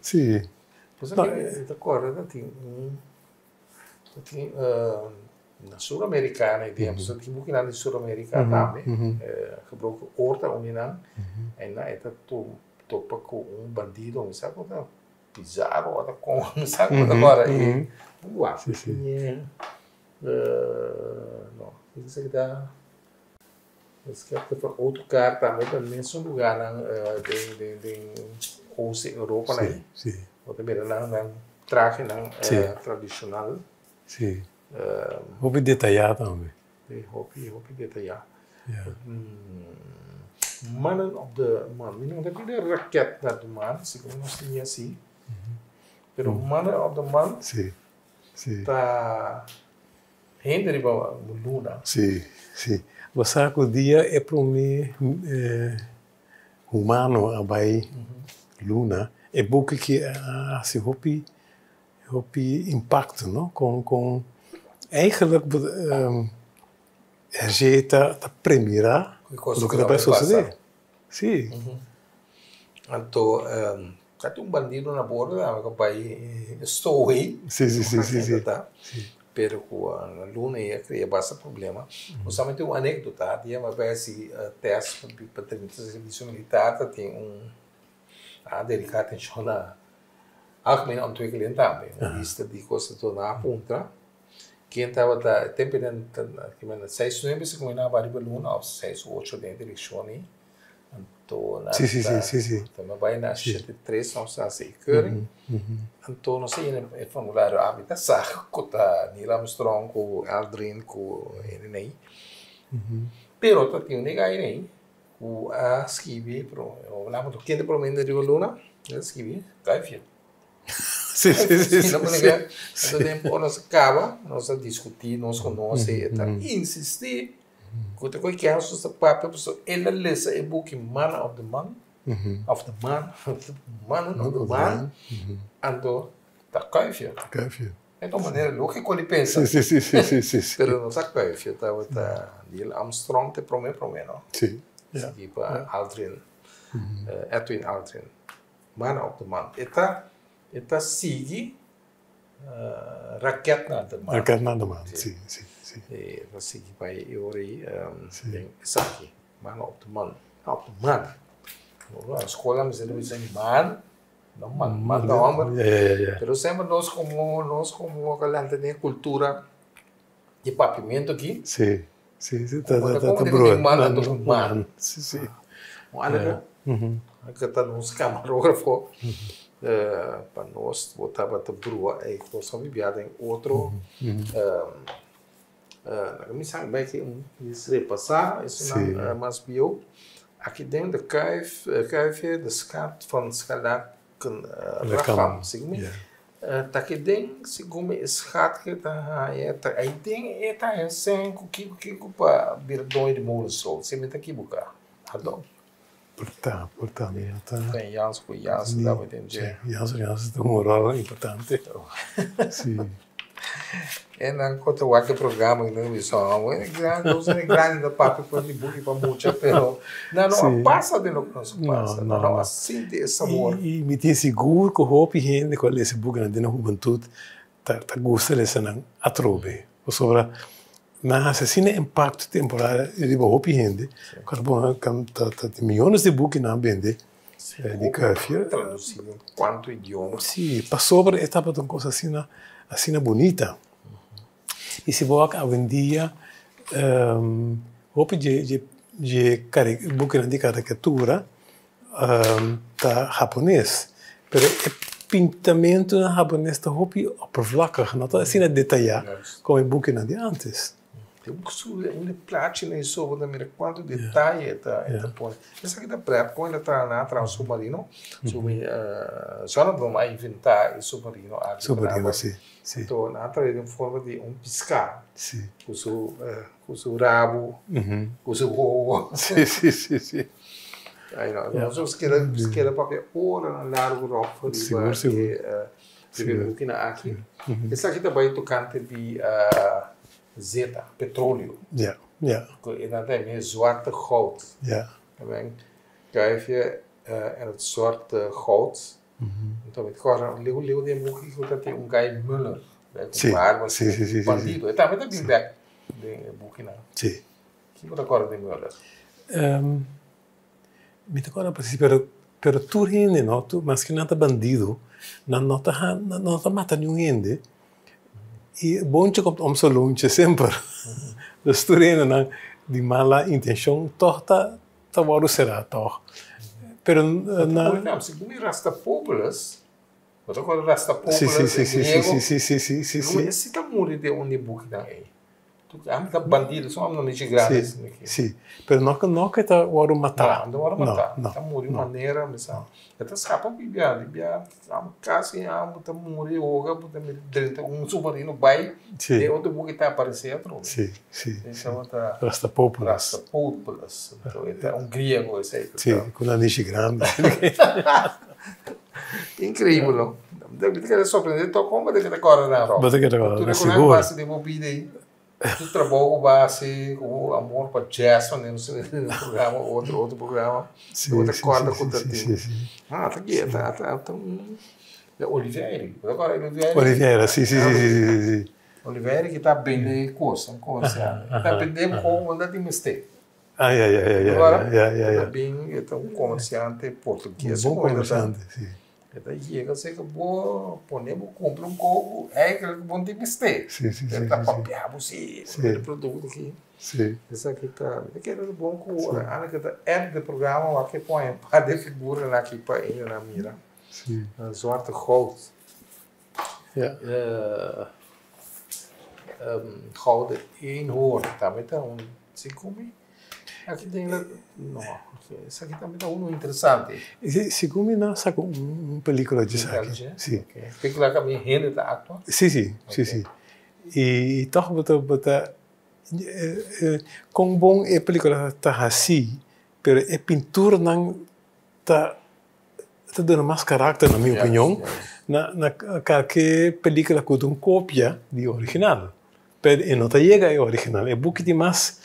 Si. Pasobra mi ta kòrda ta tin un Tin na Sur-Amerika na e tempu, so tin bukinan di Sur-Amerika tambe, Gebroken Oor ta un di nan, en nan e ta topa ku un bandido, mi sa ku ta Pizarro o ta kon, mi sa ku ta kòrda e wak no, esaki ta Esaki ta otro kar tambe ta mesun lugarnan den den Oost Europa nan. Bo ta mira nan nan trahenan tradishonal. Si. Hopi detayá tambe. Si, hopi hopi detayá. Mannen op de maan. Mi no ta kere raket naar de maan, sigur nos tin asi. Pero mannen op de maan ta. Hende riba luna. Sí, sí. Bo sa ku dia e promé humano a bai luna, e buki ki a hasi hopi, hopi impakto, no? Kon, kon eigenlijk Hergé ta premirá loke ta bai sosodé. Sí. Anto ta tin un bandido na bordo tambe ku bai stowaway. Sí, sí, sí, sí, sí. Pero ku na luna ei a krea basta problema. Justamente un anekdota, dia mi a bai hasi tèst pa drenta servisio militar ta tin un a dediká atenshon na algemene ontwikkeling tambe. Un lista di kos ta torna a puntra. Ken tabata e tempu ei seis nuebe si kuminá bai riba luna òf seis ocho den e direkshon ei. Anto na Sí, sí, sí, sí, sí. Anto mi a bai na shete tres nos a hasi e keuring. Anto nos a yena e formulario ami ta sa ku ta Neil Armstrong ku Aldrin ku hende ei. Pero ta tin un nega ei ku a skibi pero ken ta prome hende riba luna? El a skibi Kuifje. Sí, sí, sí, sí, sí. Anto tempu ora nos a kaba nos a diskutí nos konosé e ta insistí Ku ta koe Kelso ta papia pasobra el a lesa e buki Man of the Man, of the Man, Mannen of the Maan, anto ta kuifia. Kuifia. E ta un manera lógiko di pensa. Sí, sí, sí, sí, sí, sí. Pero no ta kuifia, tabata Neil Armstrong ta e promé promé, no? Sí. Sigui pa Aldrin, Edwin Aldrin. Man of the Maan. E ta, e ta sigui Raket na de maan. Raket na de maan, si, si, si. E ta sigui bai e ora ei den esaki, man op de maan, op de maan. Na skola mi sende bisa maan, no man, man ta homber. Ja, ja, ja, ja. Pero semper nos komo, nos komo a lanta den e kultura di papiamentu aki. Si, si, si, ta, ta, ta broer. Man anto ku maan. Si, si. Un ander ku ta nos kamarógrafo, pa nos bo tabata brua ei ku nos a bibia den otro, laga mi sa bai ki un repasá esunnan mas bieu. Aki den de kuif, kuifje, de skat van Scalaken Racham, segun mi. Ta ki den segun mi e skat ke ta haña ta ei den e ta haña sèn ku kiko kiko pa bira doño di Molensloot, si mi ta kibuká. Pardon. Por ta, por ta, mi no ta. Ten Jans ku Jans ta den dje. Jans ku Jans ta un ròl importante. Si. E nan ku ta wak e programa nan bisa oh e grandi nos e grandi ta papia for di buki pa mucha pero nan no a pasa den loke nos a pasa nan no a sinti e sabor. I mi tin sigur ku hopi hende ku a lesa e bukinan den nan hubentut ta gusta lesa nan atrobe pasobra nan hasi asina impakto temporal riba hopi hende ku ta ta miyones di bukinan a bende di Kuifje. Tradusi den kuantu idioma. Si, pasobra e tabata un kos asina, asina bunita. I si bo wak awendia, hopi dje dje Dje bukinan di karikatura ta hapones, pero e pintamentunan hapones ta hopi oppervlakkig, no ta asina detayá komo e bukinan di ántes. Tin un su un plachinan so bo ta mira kuantu detaye e ta e ta pone. Esaki ta prèt kon el a traha nan a traha un submarino, Zonnebloem a inventá e submarino aki. Submarino, si, si. Anto nan a traha den forma di un piská ku su Ku su rabu, ku su wowo. Sí, sí, sí, sí. Ai no, nos keda, nos keda papia oranan largu ròp riba Sigur, sigur. e riba e bukinan aki. Esaki ta bai tokante di zeta, petroleo. Ja, ja. Ku e nan ta yama e zwarte goud. Ja. Amen. Kuifje en het zwarte goud. Anto mi ta kòrda liu liu den buki ku ta tin un Guy Muller. Sí, Ku barba, sí, sí, sí, sí. Bandido. E tambe ta bin bèk den e bukinan. Sí. Kiko bo ta kòrda di Muller? Mi ta kòrda presis, pero pero tur hende no, tur maske nan ta bandido, nan no ta nan no ta mata niun hende. I bonchi komt om su lontje semper. Dus tur hendenan di mala intenshon tòg ta ta wòrdu será tòg. Pero nan. Segun mi Rastapopoulos, bo ta kòrda Rastapopoulos e griego? Si, si, si, si, si, si. Esi ta muri den un di e bukinan ei. Ami ta bandido, son ami no nichi grandi. Si, si. Pero no no ke ta wòrdu matá. No, no ta wòrdu matá. No, no. Ta muri un manera, mi sa. E ta skapa bibia, bibia kasi amo ta muri hoga, bo ta mira drenta un submarino bai, Si. Den otro buki ta aparesé atrobe. Si, si. E tabata Rastapopoulos. Rastapopoulos. Anto e ta un griego esei. Si, ku nanishi grandi. Increíbel, no? Mi ta keda sorprendé tok kon bo ta keda kòrda nan ròp. Bo ta keda kòrda, Tur sigur. e ku nan base den bo bida ei, tur trabou ku bo hasi, ku bo amor pa jazz, manera nos ta den un programa, otro, otro programa. Si, Bo ta si, kòrda si, ku ta si, tin. si, si. Ah, ta ke, ta, ta, ta un Oliveira. Bo ta kòrda Oliveira? Oliveira, si, si, si, si, si, si. Oliveira ki ta bende kos, un komersiante. Ta bende bo kon bo ta tin mester. Ah, ya, ya, ya, ya, Agora, ya, ya, ya. e ta bin, e ta un komersiante portugues. Un bon komersiante, si. E ta yega seka bo pone bo kumpra un koko, eigenlijk bo no tin mester. Si, si, si. E ta papia bo si, Si. e produkto aki. Si. Esaki ta, mi ta kere ta bon ku Ana ke ta edit e programa wak e pon e par di figuranan aki pa hendenan mira. Si. Zwarte goud. Ja. Gouden eenhoorn tambe ta un si komi aki den la no esaki tambe ta uno interesante. Segun mi nan saka un pelikula dje esaki. Si. Pelikula kaminda hende ta aktua? Si si si si i tòg bo ta bo ta kon bon e pelikula ta hasi pero e pinturanan ta Ta duna mas karakter, na mi opinion, na na kalke pelikula ku ta un kopia di original. Pero e no ta yega e original. E buki tin mas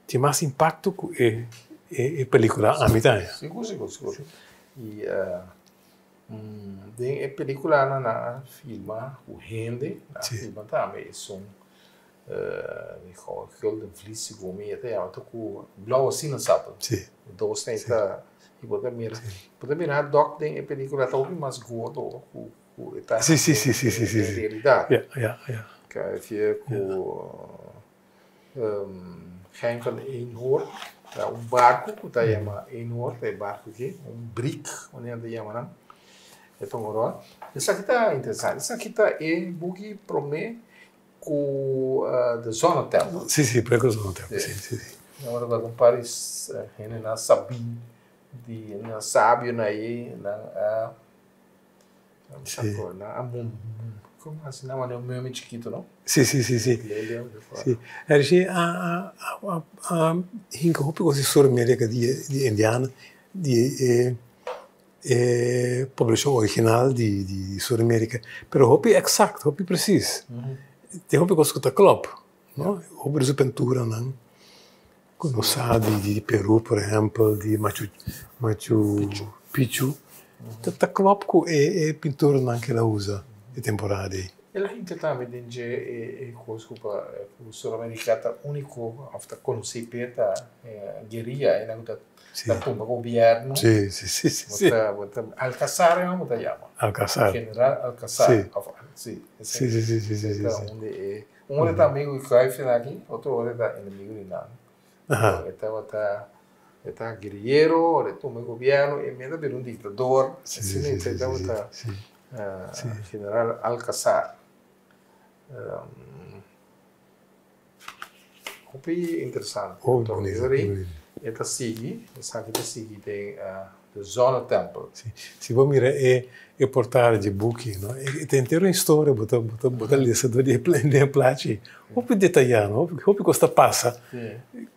tin mas impakto ku e e pelikula ami ta haña. Sigur, sigur, sigur. I den e pelikulanan nan a filma ku hende, nan a filma tambe esun di Gulden Vlies segun mi e ta yama ta ku blauwe sinaasappel. Dos ta ta i bo ta mira bo ta mira dòk den e pelikula ta hopi mas gordo ku ku e ta den realidat. Kijk ku Gein van Eenhoorn ta un barku ku ta yama Eenhoorn ta e barku aki un brik manera nan ta yama nan e ta un ròl. Esaki ta interesante esaki ta e buki promé Ku de Zonnetempel. Sí, sí, promé ku de Zonnetempel, sí, sí, sí. Mi a tabata un par di hendenan sabí, di nan sabionan ei, nan a, Sí. nan a komo hasi nan manera un meme chikito, no? Sí, sí, sí, sí. Sí. Hergé a a a a hinka hopi kos di Sur-Amerika di di indianan, di e E poblashon original di di Sur-Amerika, pero hopi eksakt, hopi presis. Tin hopi kos ku ta klòp, no? Hopi di su pinturanan ku nos sa di di Peru por ehèmpel, di Machu Machu Picchu, ta ta klòp ku e e pinturanan ku el a usa e temporada ei. El a hinka tambe den dje e e kos ku pa ku Sur-Amerika ta úniko òf ta konosí p'e ta gueria, e nan ku ta Ta tumba gobierno. Sí, sí, sí, sí, sí. Bo ta, Alcazar e homber ta yama. Alcazar. General Alcazar. Sí. Of, sí. Sí, sí, sí, sí, sí, sí. Ta un di e, un ora ta amigo di Cruyff aki, otro ora ta enemigo di nan. E tabata e ta guerrillero, ora e tuma e gobierno e mester a bira un dictador. Asina e tabata General Alcazar. Hopi interesante. E ta sigui, esaki ta sigui den de Zonnetempel. Si, si bo mira e e portada dje buki, no, e ta henter un historia bo ta bo ta bo ta lesa dor di e plachi. Hopi detayá, no, hopi kos ta pasa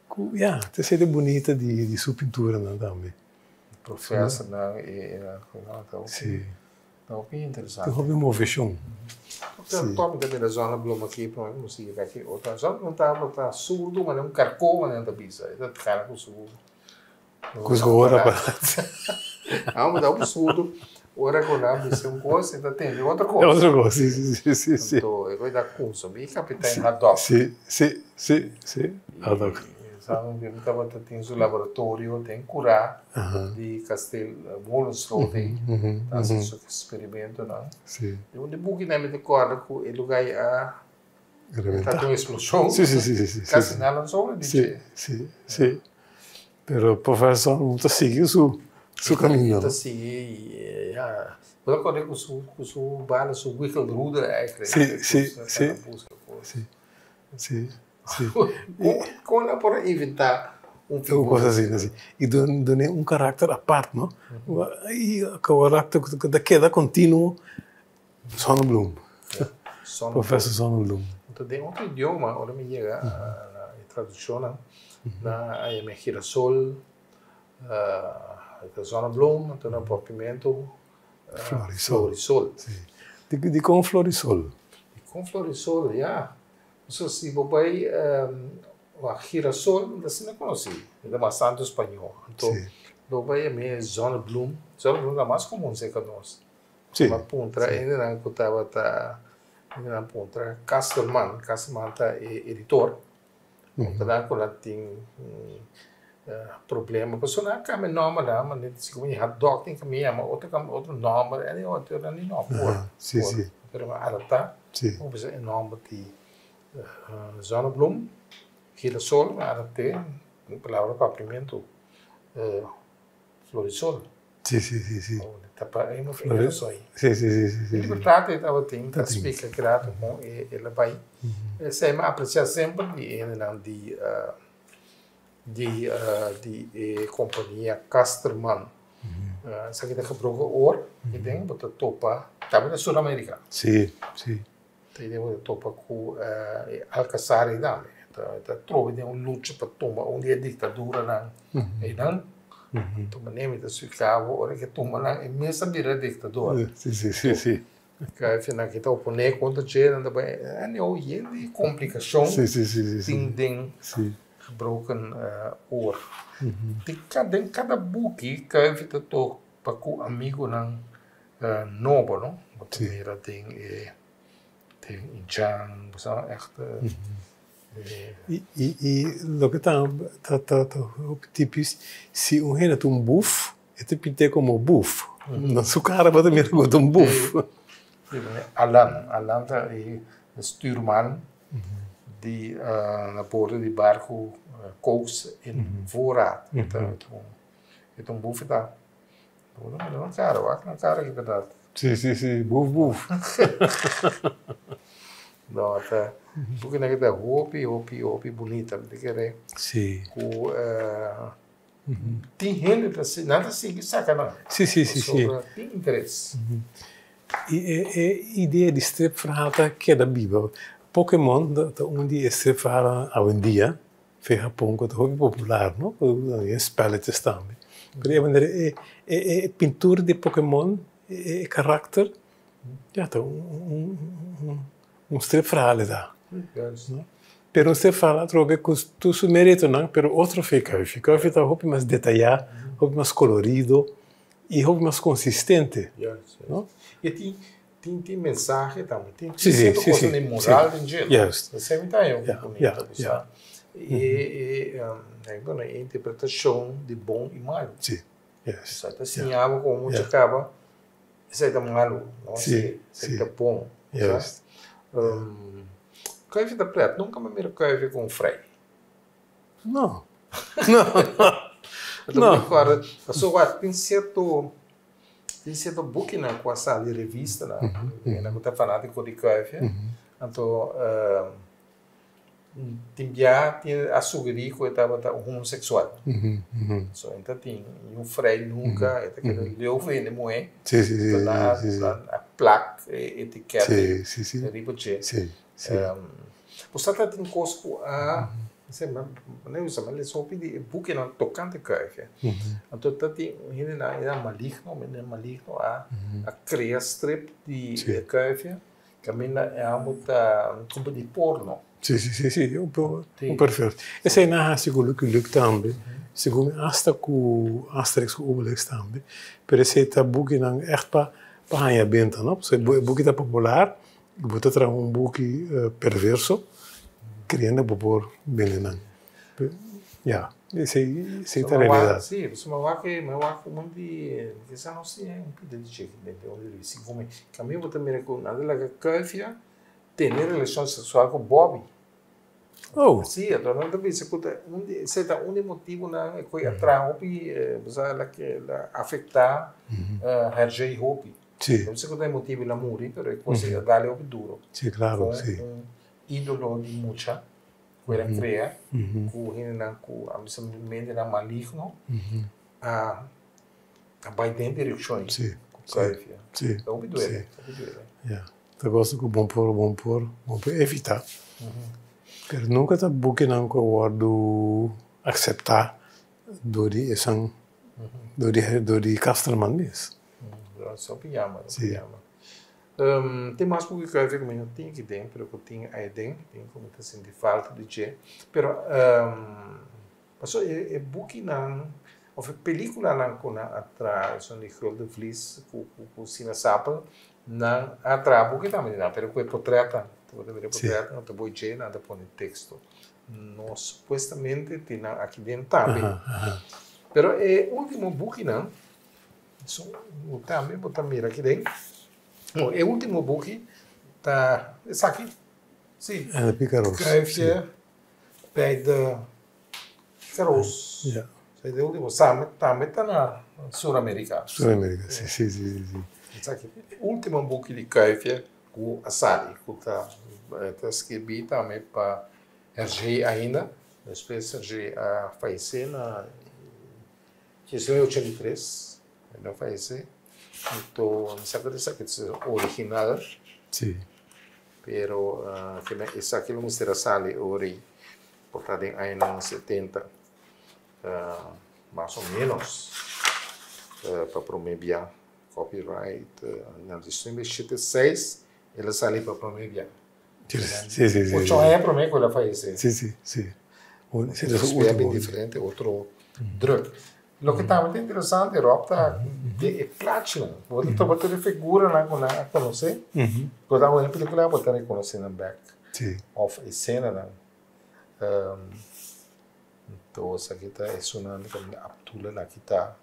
ku ya, ta esei ta bunita di di su pinturanan tambe. Profesornan e ta hopi ta hopi interesante. Tin hopi moveshon. Si. Tòg mi ta mira Zonnebloem aki, promé ku mi sigui bek e otro. Zonnebloem tabata surdu manera un karkó manera nan ta bisa. E ta kara ku su Ku su ora pa. Amo mi ta hopi surdu, ora ku nan bisa un kos e ta tende otro kos. Otro kos, si, si, si, si. Anto e ta kunsumí Kapitein Haddock. Si, si, si, si, Haddock. Mi tabata tin su laboratorio den kurá di Kasteel Molensloot ei, ta hasi su eksperimentonan. Si. Den un di bukinan mi ta kòrda ku e lugá ei a Reventá. Un eksploshon. Si, si, si, si. Kasi nada no sobra di dje. Si, si, si. Pero profesor no ta sigui su su camino. No ta sigui, ja. Bo ta corre cu su cu su bala, su wickelroede eigenlijk. Si, si, si. Si, si, si. Con nan por a inventa un figura? Un cosa asina, si. Y dun'e un karakter apart, no? Y karakter cu ta keda continuo, Zonnebloem. Professor Zonnebloem. Anto den otro idioma ora mi yega na e traduccionnan nan a yama e girasol, zonnebloem, anto na papiamento Florisol. Dikon Florisol? Dikon Florisol, ya. Pasobra si bo bai wak girasol ta asina konosí, e ta bastante spañó. Anto lo bai yama e zonnebloem, zonnebloem ta mas komun serka nos. Sí. Mi a puntra hendenan ku tabata, hendenan puntra Casterman, Casterman ta e editor, puntra nan ku nan tin problema, pasobra nan a kambia nòmbernan, ma si ku mi hotdog tin kambia yama otro otro nòmber, e otro nan di no por, Sí, sí. Pero mi a adaptá, mi bisa e nòmber di Zonnebloem, Girasol, mi a adapt'é, un palabra papiamentu, Florisol. Sí, sí, sí, sí. Ta pa e no e soy. Sí, sí, sí, sí, sí. Libertad e tabatin ta splika grato kon e el a bai. Esei mi a aprecia semper di e hendenan di di di e kompania Casterman. Esaki ta gebroken oor i den bo ta topa tambe na Sur Amerika. Sí, sí. Ta i den bo ta topa ku e Alcazar ei tambe. Ta trobe den un lucha pa tuma un di e diktaduranan einan. Tuma nemi ta splika bo ora ke tuma nan e mes a bira diktador. Sí, sí, sí, sí. Ka nan ke ta oponé kontra dje nan ta bai anyhow yen di komplikashon tin den gebroken oor. Den kada buki Kuiper ta topa ku amigunan nobo no. Bo ta mira den e den Jan bo sa ègt. I i loke ta ta ta hopi tipis si un hende ta un buf e ta pint'é komo buf. Na su kara bo ta mira ku ta un buf. Alan, Alan ta e stuurman di na bordo di barku Cooks in Voorraad. E ta un buf e ta. Bo ta mira nan kara, wak nan kara ki berdad. Si, si, si, buf, buf. No, ta, buki nan ta hopi, hopi, hopi bunita, mi ta kere. Si. Ku tin hende ta, nan ta sigui saka nan. Si, si, si, si. Pasobra tin interes. I e e idea di stripverhaal ta keda biba. Pokemon ta un di e stripverhaalnan awendia. Fe Hapon ku ta hopi popular no, ku e spelletjes tambe. Pero e manera e e pintura di Pokemon, e karakter, ya ta un un stripverhaal e ta. Pero un stripverhaal atrobe ku tur su meritonan, pero otro fe Kuifje. Kuifje ta hopi mas detayá, hopi mas kolorido i hopi mas konsistente, no? E tin Tin tin mensahe tambe, tin Sí, sí, cierto sí, cosa sí, di moral sí. den dje. Juist. Esei mi ta haña Ja, bunita, ja, bo ja. sa. E e bueno, e interpretacion di bon i malu. Sí, juist. Esei ta siña bo como mucha caba, esei ta malu, no? Sí, Esei sí. ta bon, bo sa. Juist. Kuifi ta pret, nunca mi a mira kuifi con frei. No. No. No. Paso wak tin cierto tin cierto bukinan cu a sali revistanan hende cu ta fanatico di Kuifje anto tin bia tin a sugeri cu e tabata un homosexual so e ta tin niun vrij nunca e ta keda leu for hende muhe nan a plak e etiket riba dje. Bo sa ta tin kos ku a mi a lesa hopi di e bukinan tokante Kuifje. Anto ta tin hendenan e maligno, mende maligno a krea strip di e Kuifje kaminda e amo ta kumpa di porno. Si, si, si, si, un perverso. Esei nan a hasi ku Lucky Luke tambe, segun mi asta ku Asterix ku Obelix tambe, pero esei ta bukinan ègt pa haña benta, no? Pasobra e buki ta popular. Bo ta traha un buki perverso keriendo bo por bende nan. Ya, esei esei ta realidad. Si, pasobra mi wak mi wak un di kisa no si un pida di cheki den un di revista como kaminda bo ta mira ku nan ta laga Kuifia tene relashon seksual ku Bobby. Oh. Si, anto nan ta bisa ku ta un di esei ta un di motibunan ku a traha hopi bo sa la afekta Hergé hopi. Sí. No sé ku ta e motibu el a muri, pero e kos ei a dale hopi duro. Sí, klaro, sí. Kon un ídolo di mucha ku el a krea, ku hendenan ku a bisa mentenan maligno a a bai den direkshon ei. Sí. Ku Kuifia. Sí. Ta hopi duele, hopi duele. Ya. Ta kos ku bon por, bon por, bon por evitá. Pero nunka ta bukinan ku a wòrdu akseptá dor di esan, dor di, dor di Casterman mes. Hopi yama, hopi yama. Tin mas ku kualke ku mi no tin aki den, pero ku tin ei den, tin ku mi ta sinti falta di dje. Pero pasobra e bukinan òf e pelikulanan ku nan a traha, esun di Gulden Vlies ku Sina Sapel, nan a traha buki tambe di nan, pero ku e potretnan, bo ta mira e potretnan, ta boi dje, nan ta pone teksto. No supuestamente tin nan aki den tambe. Pero e ultimo bukinan So, bo tambe bo ta mira aki den. Bon, e ultimo buki ta esaki. Si. En de Picaro's. Kuifje bij de Picaro's. Ja. Esaki ta e ultimo. Same, tambe ta na Sur Amerika. Sur Amerika, si, si, si, si. Esaki e ultimo buki di Kuifje ku a sali, ku ta ta skirbi tambe pa Hergé ainda. Despues Hergé a fayesé na. 1983, el a fayesé. Anto mi sa ku esaki ta original. Sí. Pero esaki lo mester a sali ora ei por ta den añanan setenta, mas o menos, pa prome bia. Copyright na 1976 el a sali pa prome bia. Sí, sí, sí. Ocho aña prome ku el a fayesé. Sí, sí, sí. Esei ta su último. Diferente otro druk. Loke tambe ta interesante, Rob, ta den e plachinan. Bo ta topa tur e figuranan ku nan a konosé. Ku ta wak e pelikula bo ta rekonosé nan bèk. Sí. Òf esenanan. Anto esaki ta esunnan ku Abdullah na kita.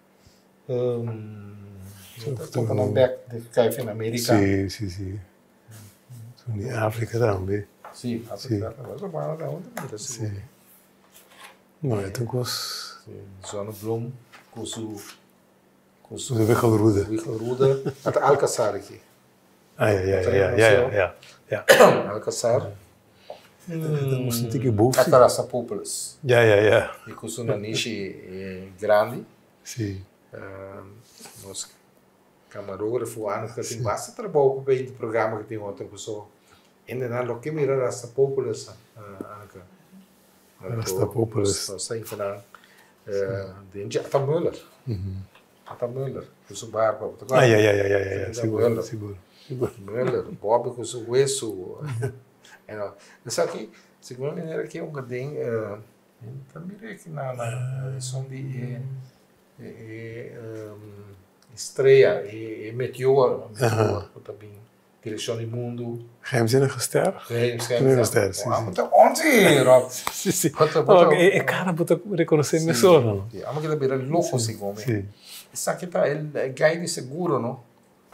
Bo ta topa nan bèk den Kuif in Amerika. Sí, sí, sí. Son di Afrika tambe. Sí, Afrika tambe. Eso banda ta hopi mira sigur. Sí. No, e ta un kos. Sí, Zonnebloem ku su ku su wiggelroede. Wiggelroede. Ata Alcazar aki. Ah, ja, ja, ja, ja, ja, ja. Alcazar. Ta un tiki boef. Ata Rastapopoulos. Ja, ja, ja. I ku su nanishi grandi. Sí. Nos Camarógrafo Ana ta tin basta trabou pa bay di programa cu tin otro paso hendenan lo ke mira Rastapopoulos Anka. Rastapopoulos. Nos ta infanan den dje Atta Muller. Atta Muller cu su barba bo ta corda? Ah ya ya ya ya sigur sigur. Muller, Bobby cu su hueso. Esaki segun mi manera ke un den ta mira aki na son di e E strea, e meteor, meteor ku ta bin direkshon di mundu. Geheimzinnige ster? Geheimzinnige ster, si. Amo ta onzi, Rob. Si, si. E kara bo ta rekonosé mesora, no? Si, amo kita bira loko si gome. Si. Esaki ta e gai di seguro, no?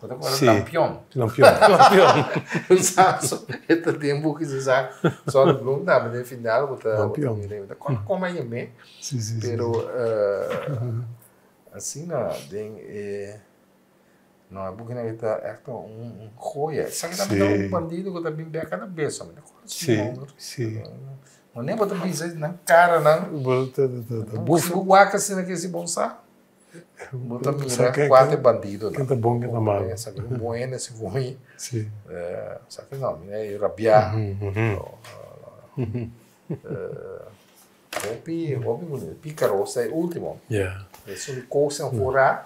Bo ta kòrda Sí. Lampion. Lampion. Lampion. Sa so e ta den buki si sa Zonnebloem tambe den final bo ta bo ta Lampion. mira. Mi ta kòrda kon a yam'é. Sí, sí, sí. Pero asina den e no e bukinan ei ta ègt un un joya. Esaki tambe ta un Sí. bandido ku ta bin bèk kada bes. Mi ta kòrda su Sí, nòmber. sí. Wanneer bo ta bisa nan karanan Bo ta ta ta bo bufa. si bo wak asina ke si bon sa. Bo ta mira Ken kua ta e bandidonan. ken ta bon, ken ta malo. Esaki ta un bon hende, si bon. Sí. Esaki no, mi a rabiá. Hopi, hopi bunito. Pícaros ta e último. Ja. Esun di kosnan forá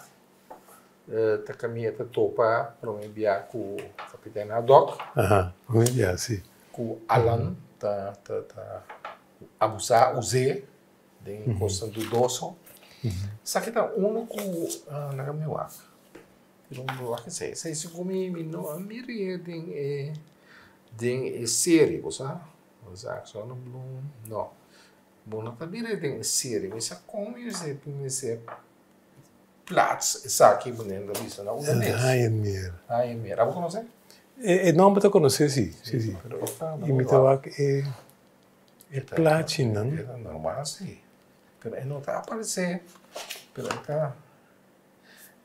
ta kaminda ta topa promé bia ku Kapitán Haddock. Aha, promé bia, si. Ku Alan ta ta ta abusá, us'é den kosnan dudoso. Esaki ta unu ku laga mi wak. Pero mi wak esei. Esei sigur mi mi no a mir'é den e den e serie, bo sa. Bo sa Zonnebloem, no. Bo no ta mir'é den e serie. Mi sa kon mi mester mester plaats esaki bo nen ta bisa na hulandes. Haaienmeer. Haaienmeer. Abo konosé? E e nomber ta konosé si, si si. Pero e ta I mi ta wak e e plachinan. E ta normal si. Pero e no ta aparesé, pero e ta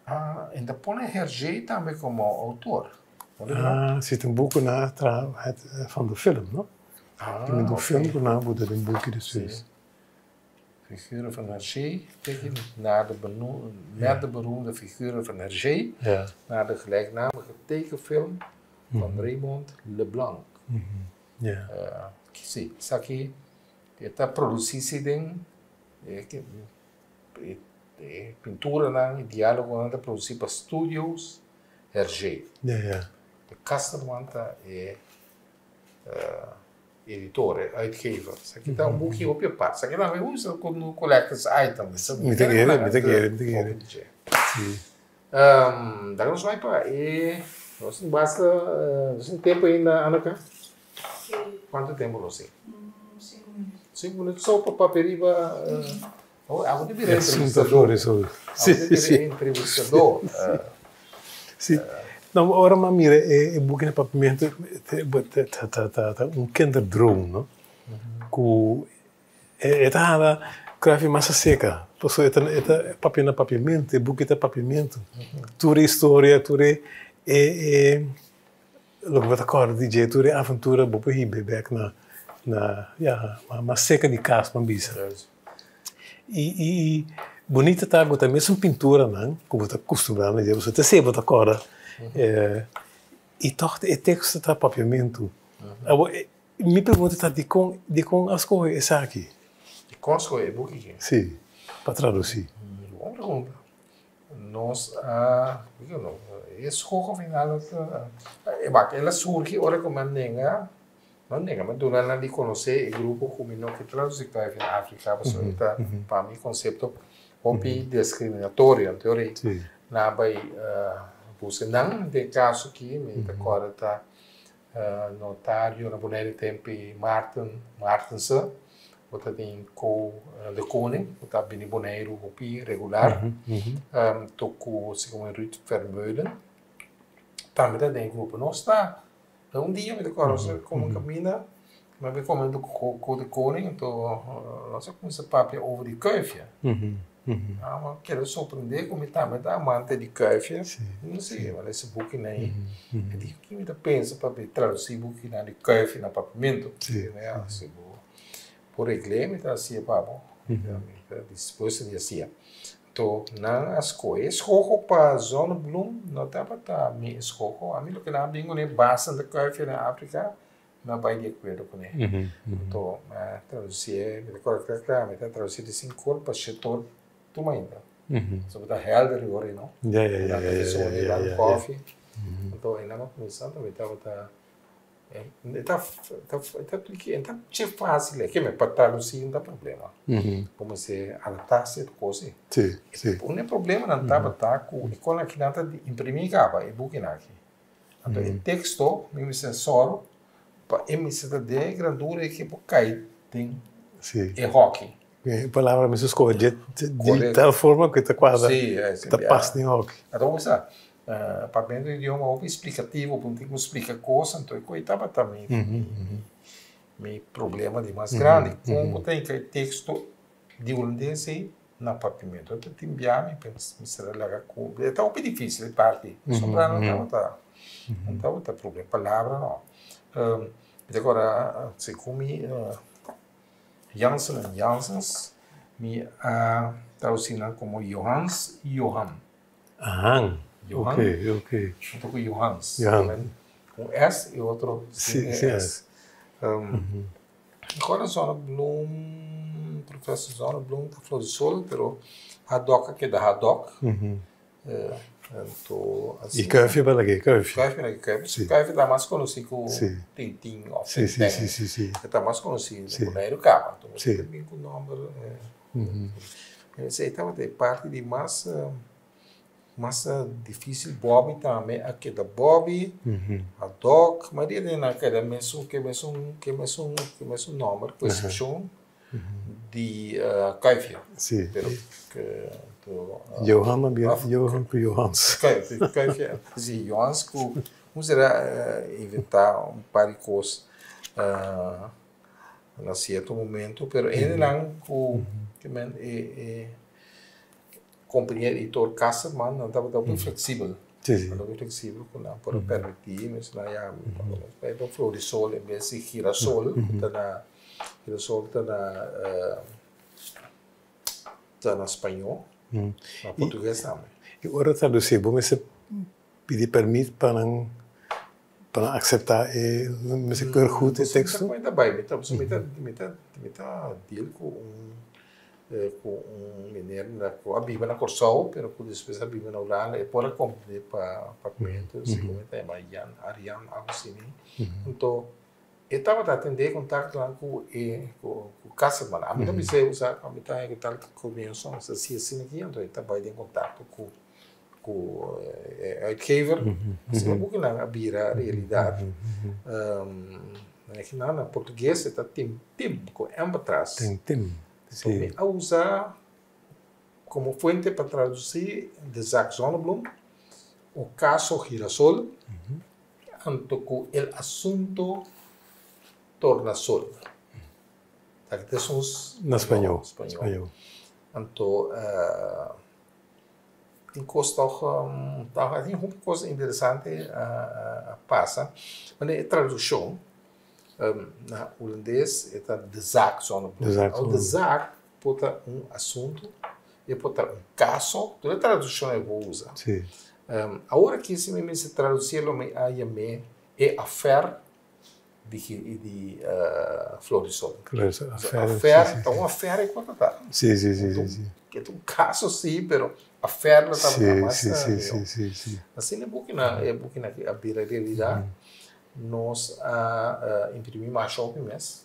ah, e ta pone Hergé tambe komo outor. Ah, si ta un buki nan a traha het van de film, no? Ah, Tin un oké. film ku nan a buta den buki despues. Si. Figuren van Hergé, teken naar de benoe met de beroemde figuren van Hergé, Ja. naar de gelijknamige tekenfilm van Raymond Leblanc. Ja. Si, esaki e ta produsí si den e e pinturanan i diálogonan ta produsí pa Studios Hergé. Ja, ja. De Casterman ta e editor, e uitgever. Esaki ta un buki hopi apart. Esaki tambe usa komo collector's item. Mi ta kere, mi ta kere, mi ta kere. Si. Dal nos bai pa e nos tin basta nos tin tempo ainda Anneke? Si. Cuanto tempo nos tin? Cinco minuut. Cinco minuut so pa papia riba oh abo ta bira Asunto entrevistador. flores hoor. Abo ta bira entrevistador. Si. No, ora mi a mira e buki na papiamento ta ta ta un kinderdroom no cu E ta hala Cruijff mas acerca, pasobra e ta e ta papia na papiamentu, e buki ta papiamentu. Tur e historia, tur e e e loke bo ta kòrda di dje, tur e aventura bo por hiba bèk na na ya mas serka di kas ban bisa. I i i bunita ta ku ta mesun pinturanan ku bo ta kustumbrá na dje, pasobra te esei bo ta kòrda i tòg e teksto ta papiamentu. Awor Mi pregunta ta dikon dikon a skohe esaki? Dikon a skohe e buki aki? Sí, pa tradusí. Bon pregunta. Nos a, dikon no, e skoho final ta, wak, el a surgi ora ku mi a nenga, no nenga, mi a duna nan di konosé e grupo ku mi no ke tradusí Kluif in Afrika pasobra e ta pa mi konsepto hopi diskriminatorio. Anto ora nan a bai buska nan, den e kaso aki mi ta kòrda ta Notario na Bonaire tempi Maarten Maartense bo ta den ko de Koning bo ta bini Boneiru hopi regular to ku segun Ruud Vermeulen tambe ta den e grupo nos ta un dia mi ta kòrda nos a kome kaminda mi a bin kome ku de Koning anto nos a kuminsa papia over di kuifia. Amo keda sorprendé ku mi tambe ta amante di kuifia. No sé, ma lesa bukinan ei. Mi di, ki mi ta pensa pa mi tradusí bukinan di kuifia na papiamentu? Ya, si bo por regl'é, mi ta hasié pa bo. Mi ta dispuesto di hasié. Anto, nan a skohe. E skoho pa Zonnebloem no tabata mi eskoho. Ami loke nan a bin kuné basta di kuifia na Afrika, Mi a bai di akuerdo kuné. Anto mi a tradusié, mi ta kòrda kla kla, mi ta tradusié di sinkor pa shetor tur mainta. So bo ta hèlder riba ora ei no. Ja, ja, ja, ja, ja, ja, ja, ja. Kòfi. Anto einan mi a kuminsá, anto mi tabata, e ta, e ta e ta dje fásil ei, keme pa tradusí no ta problema. Bo mester adaptá sierto kos ei. Sí, sí. Un e problemanan tabata ku e kon akinan ta di imprimí kaba e bukinan aki. Anto e teksto mi mester sòru pa e mester ta den e grandura e ke por kai den e hòki. E palabra mester skohe di tal forma ku e ta kuadra, ta pas den hòki. Anto bo sa, Papiamento idioma hopi explicativo, bo tin cu splica cos, anto e coi tabata mi mi problema di mas grandi. Con bo ta hinca e texto di hulandes ei na papiamento? Anto tin bia mi pensa mi mester a laga cu, e ta hopi dificil e parti, pasobra no tabata no tabata problema, palabra no. Mi ta acorda segun mi Jansen en Jansens mi a traduci nan como Johans y Johan. Ahan, Johan, ok, ok. Junto cu Johans. Johan. Un S y otro sin Sí, e sin S. Acorda Zonnebloem, Professor Zonnebloem ta Flor di Sol, pero Hadok a keda Hadok. Anto Y asina. Kuifje bel aki, Kuifje. Kuifje bel aki, Kuifje. Sí. Kuifje ta mas conoci cu Sí. Tintin of Sí, sí, Tenten. sí, sí, sí. E ta mas conoci Sí. na Boneiru caba. Anto Sí. ta bin cu nomber. Esey tabata e parti di mas mas dificil. Bobby tambe a keda Bobby, Hadok, mayoria di nan a keda mesun ke mesun ke mesun ke mesun nomber cu excepcion di Kuifje. Sí. Pero ke to Johan a bira Johan cu Johans. Kuifje, si, Johans cu un sera inventa un par di cos na cierto momento, pero hendenan cu ke men e e compañía editor Casterman nan tabata hopi flexibel. Sí, sí. Nan hopi flexibel cu nan por a permiti mes nan ya bay pa Flor di Sol en bes di Girasol cu ta na Girasol ta na ta na spañó, na portugues tambe. Y ora traduci bo mester pidi permit pa nan pa nan acepta e mester keur goed e texto? Mi ta bai, mi ta mi ta mi ta mi ta deal cu un cu un meneer na cu a biba na Corsou pero cu despues a biba na Hulanda e por a comprende pa papiamento segun mi ta yama Jan Arjan algo asina anto e tabata atende e contactonan cu e cu Casterman ami ta bisa e usa ami ta haña cu tal comienso asina asina aki anto e ta bai den contacto cu cu e uitgever, asina bukinan a bira realidad. Na na portugues e ta tim tim cu m patras. Tim tim, si. Mi a usa como fuente pa traduci De Zaak Zonnebloem, O Caso Girasol, anto cu El Asunto Tornasol. Taki ta esun Na spañol. Spañol. Anto Tin kos tòg, tòg tin hopi kos interesante a pasa. Wanneer e tradukshon na hulandes e ta de zaak zonnebloem. De zaak Au de zaak por ta un asuntu, e por ta un kaso, tur e tradukshon e por usa. Sí. Awor aki si mi mester tradusi lo mi a yam'é e afèr di di Flor di Sol. Flor di Sol, So, affaire, affaire, sí, sí. ta un affaire e kua ta ta. Sí, sí, sí, sí, sí. Ke ta un kaso sí, pero affaire lo tabata Sí, mas sí, sí, mihó. sí, sí, sí. Asina e bukinan, e bukinan aki a bira realidat. Nos a imprimí masha hopi mes.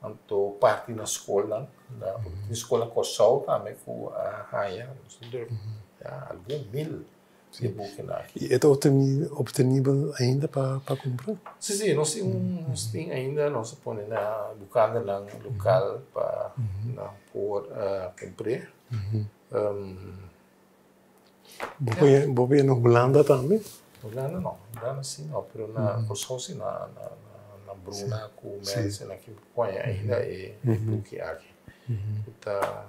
Anto parti na skolnan, na tin skol na Kòrsou tambe ku a haña, nos a druk ya algun mil. Sí. I e ta obtenibel ainda pa pa kumpra? Sí, sí, nos tin un, nos tin ainda, nos a pone na bukandenan lokal pa nan por kumpr'é. Bo por bo por na Hulanda tambe? Hulanda no, Hulanda sí no, pero na Kòrsou sí, na na Bruna ku Mensen aki bo por haña ainda e buki aki. Ku ta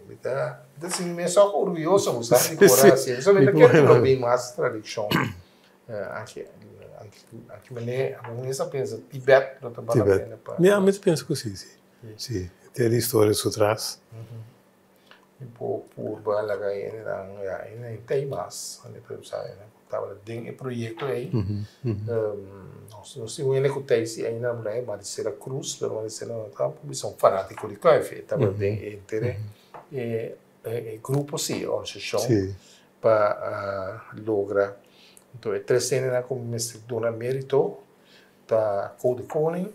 Mi ta sinti mi esaki orguyoso ku sa di por hasi. Pasobra mi ta kere ku lo bin mas tradishon. Anke anke mene algun hende sa pensa Tibet lo ta bala pena pa. Ya, mi ta pensa ku si, si. Si, tin e historia su tras. Mi por purba laga hendenan, ya, hendenan ta ei mas. Hende ta usa hendenan ku tabata den e proyekto ei. Nos tin un hende ku ta ei si ainda na Boneiru, Marisela Cruz, pero Marisela no ta bisa un fanátiko di Kuif. E tabata den e henter e grupo si, e organisashon pa logra. Enton e tres hendenan ku mester duna mérito ta Ko de Koning,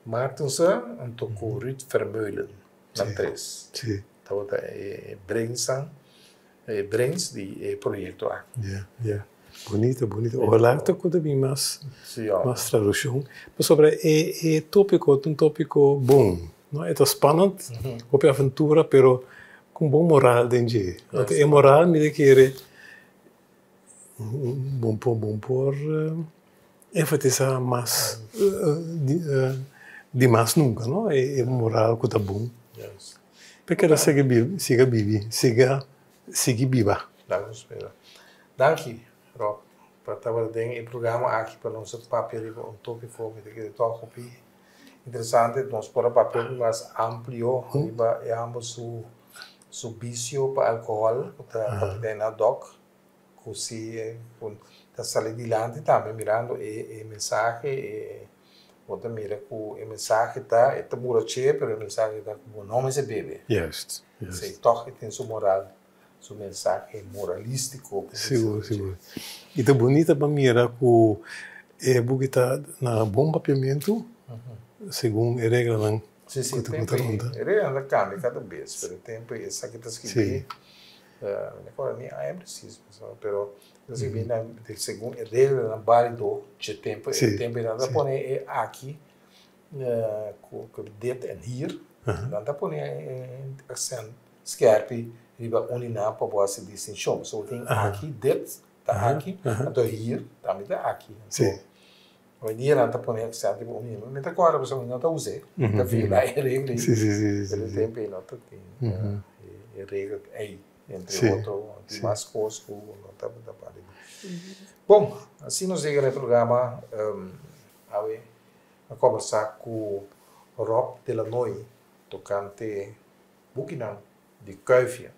Martense anto ku Ruud Vermeulen, nan tres. Tabata e brainsnan. E brains di e proyecto aki. Ya, ya. Bunito, bunito. Ojalá ta cu ta bin mas, Sí, ja. mas traduccion. Pasobra e, e topico ta un topico bon, no? E ta spannend, hopi aventura, pero cu un bon moral den dje. Anto e moral mi ta kere Bon por bon por enfatisa mas di mas nunca no e moral cu ta bon. Pe keda sigui biba siga bibi siga sigui biba. Laga nos spera. Danki Rob pa tabata den e programa aki pa nos a papia riba un topico mi ta kere tok hopi interesante nos por a papia hopi mas amplio riba e ambos su su vicio pa alcohol cu ta papia den Dok. Cu si cu ta sali dilanti tambe mirando e e mensahe e bo ta mira cu e mensahe ta e ta burache pero e mensahe ta cu bo no mester bebe. Juist, juist. Si toch e tin su moral, su mensahe moralistico. Sigur, sigur. Y ta bunita pa mira cu e buki ta na bon papiamento segun e reglanan Si, si, tempo e reglanan ta cambia cada bes pero e tempo esaki ta skibi. Mi no acorda ni aña precies, pero segun e reglanan balido dje tempo, e tempo nan ta pone e aki cu dit en hier, nan ta pone e accent skerpi riba un di nan pa bo haci distincion. So bo tin aki, dit ta aki, anto hier tambe ta aki. Hoy dia nan ta pone accent riba un himno. Mi ta corda pasobra mi no ta us'é. Mi ta viola e regla ei. Pero e tempo ei no ta tin e regla ei. Entre otro tin mas cos cu no tabata parti. Bon, asina nos yega na e programa. Awe a combersa cu Rob de Lanoy tocante bukinan di Kuifje.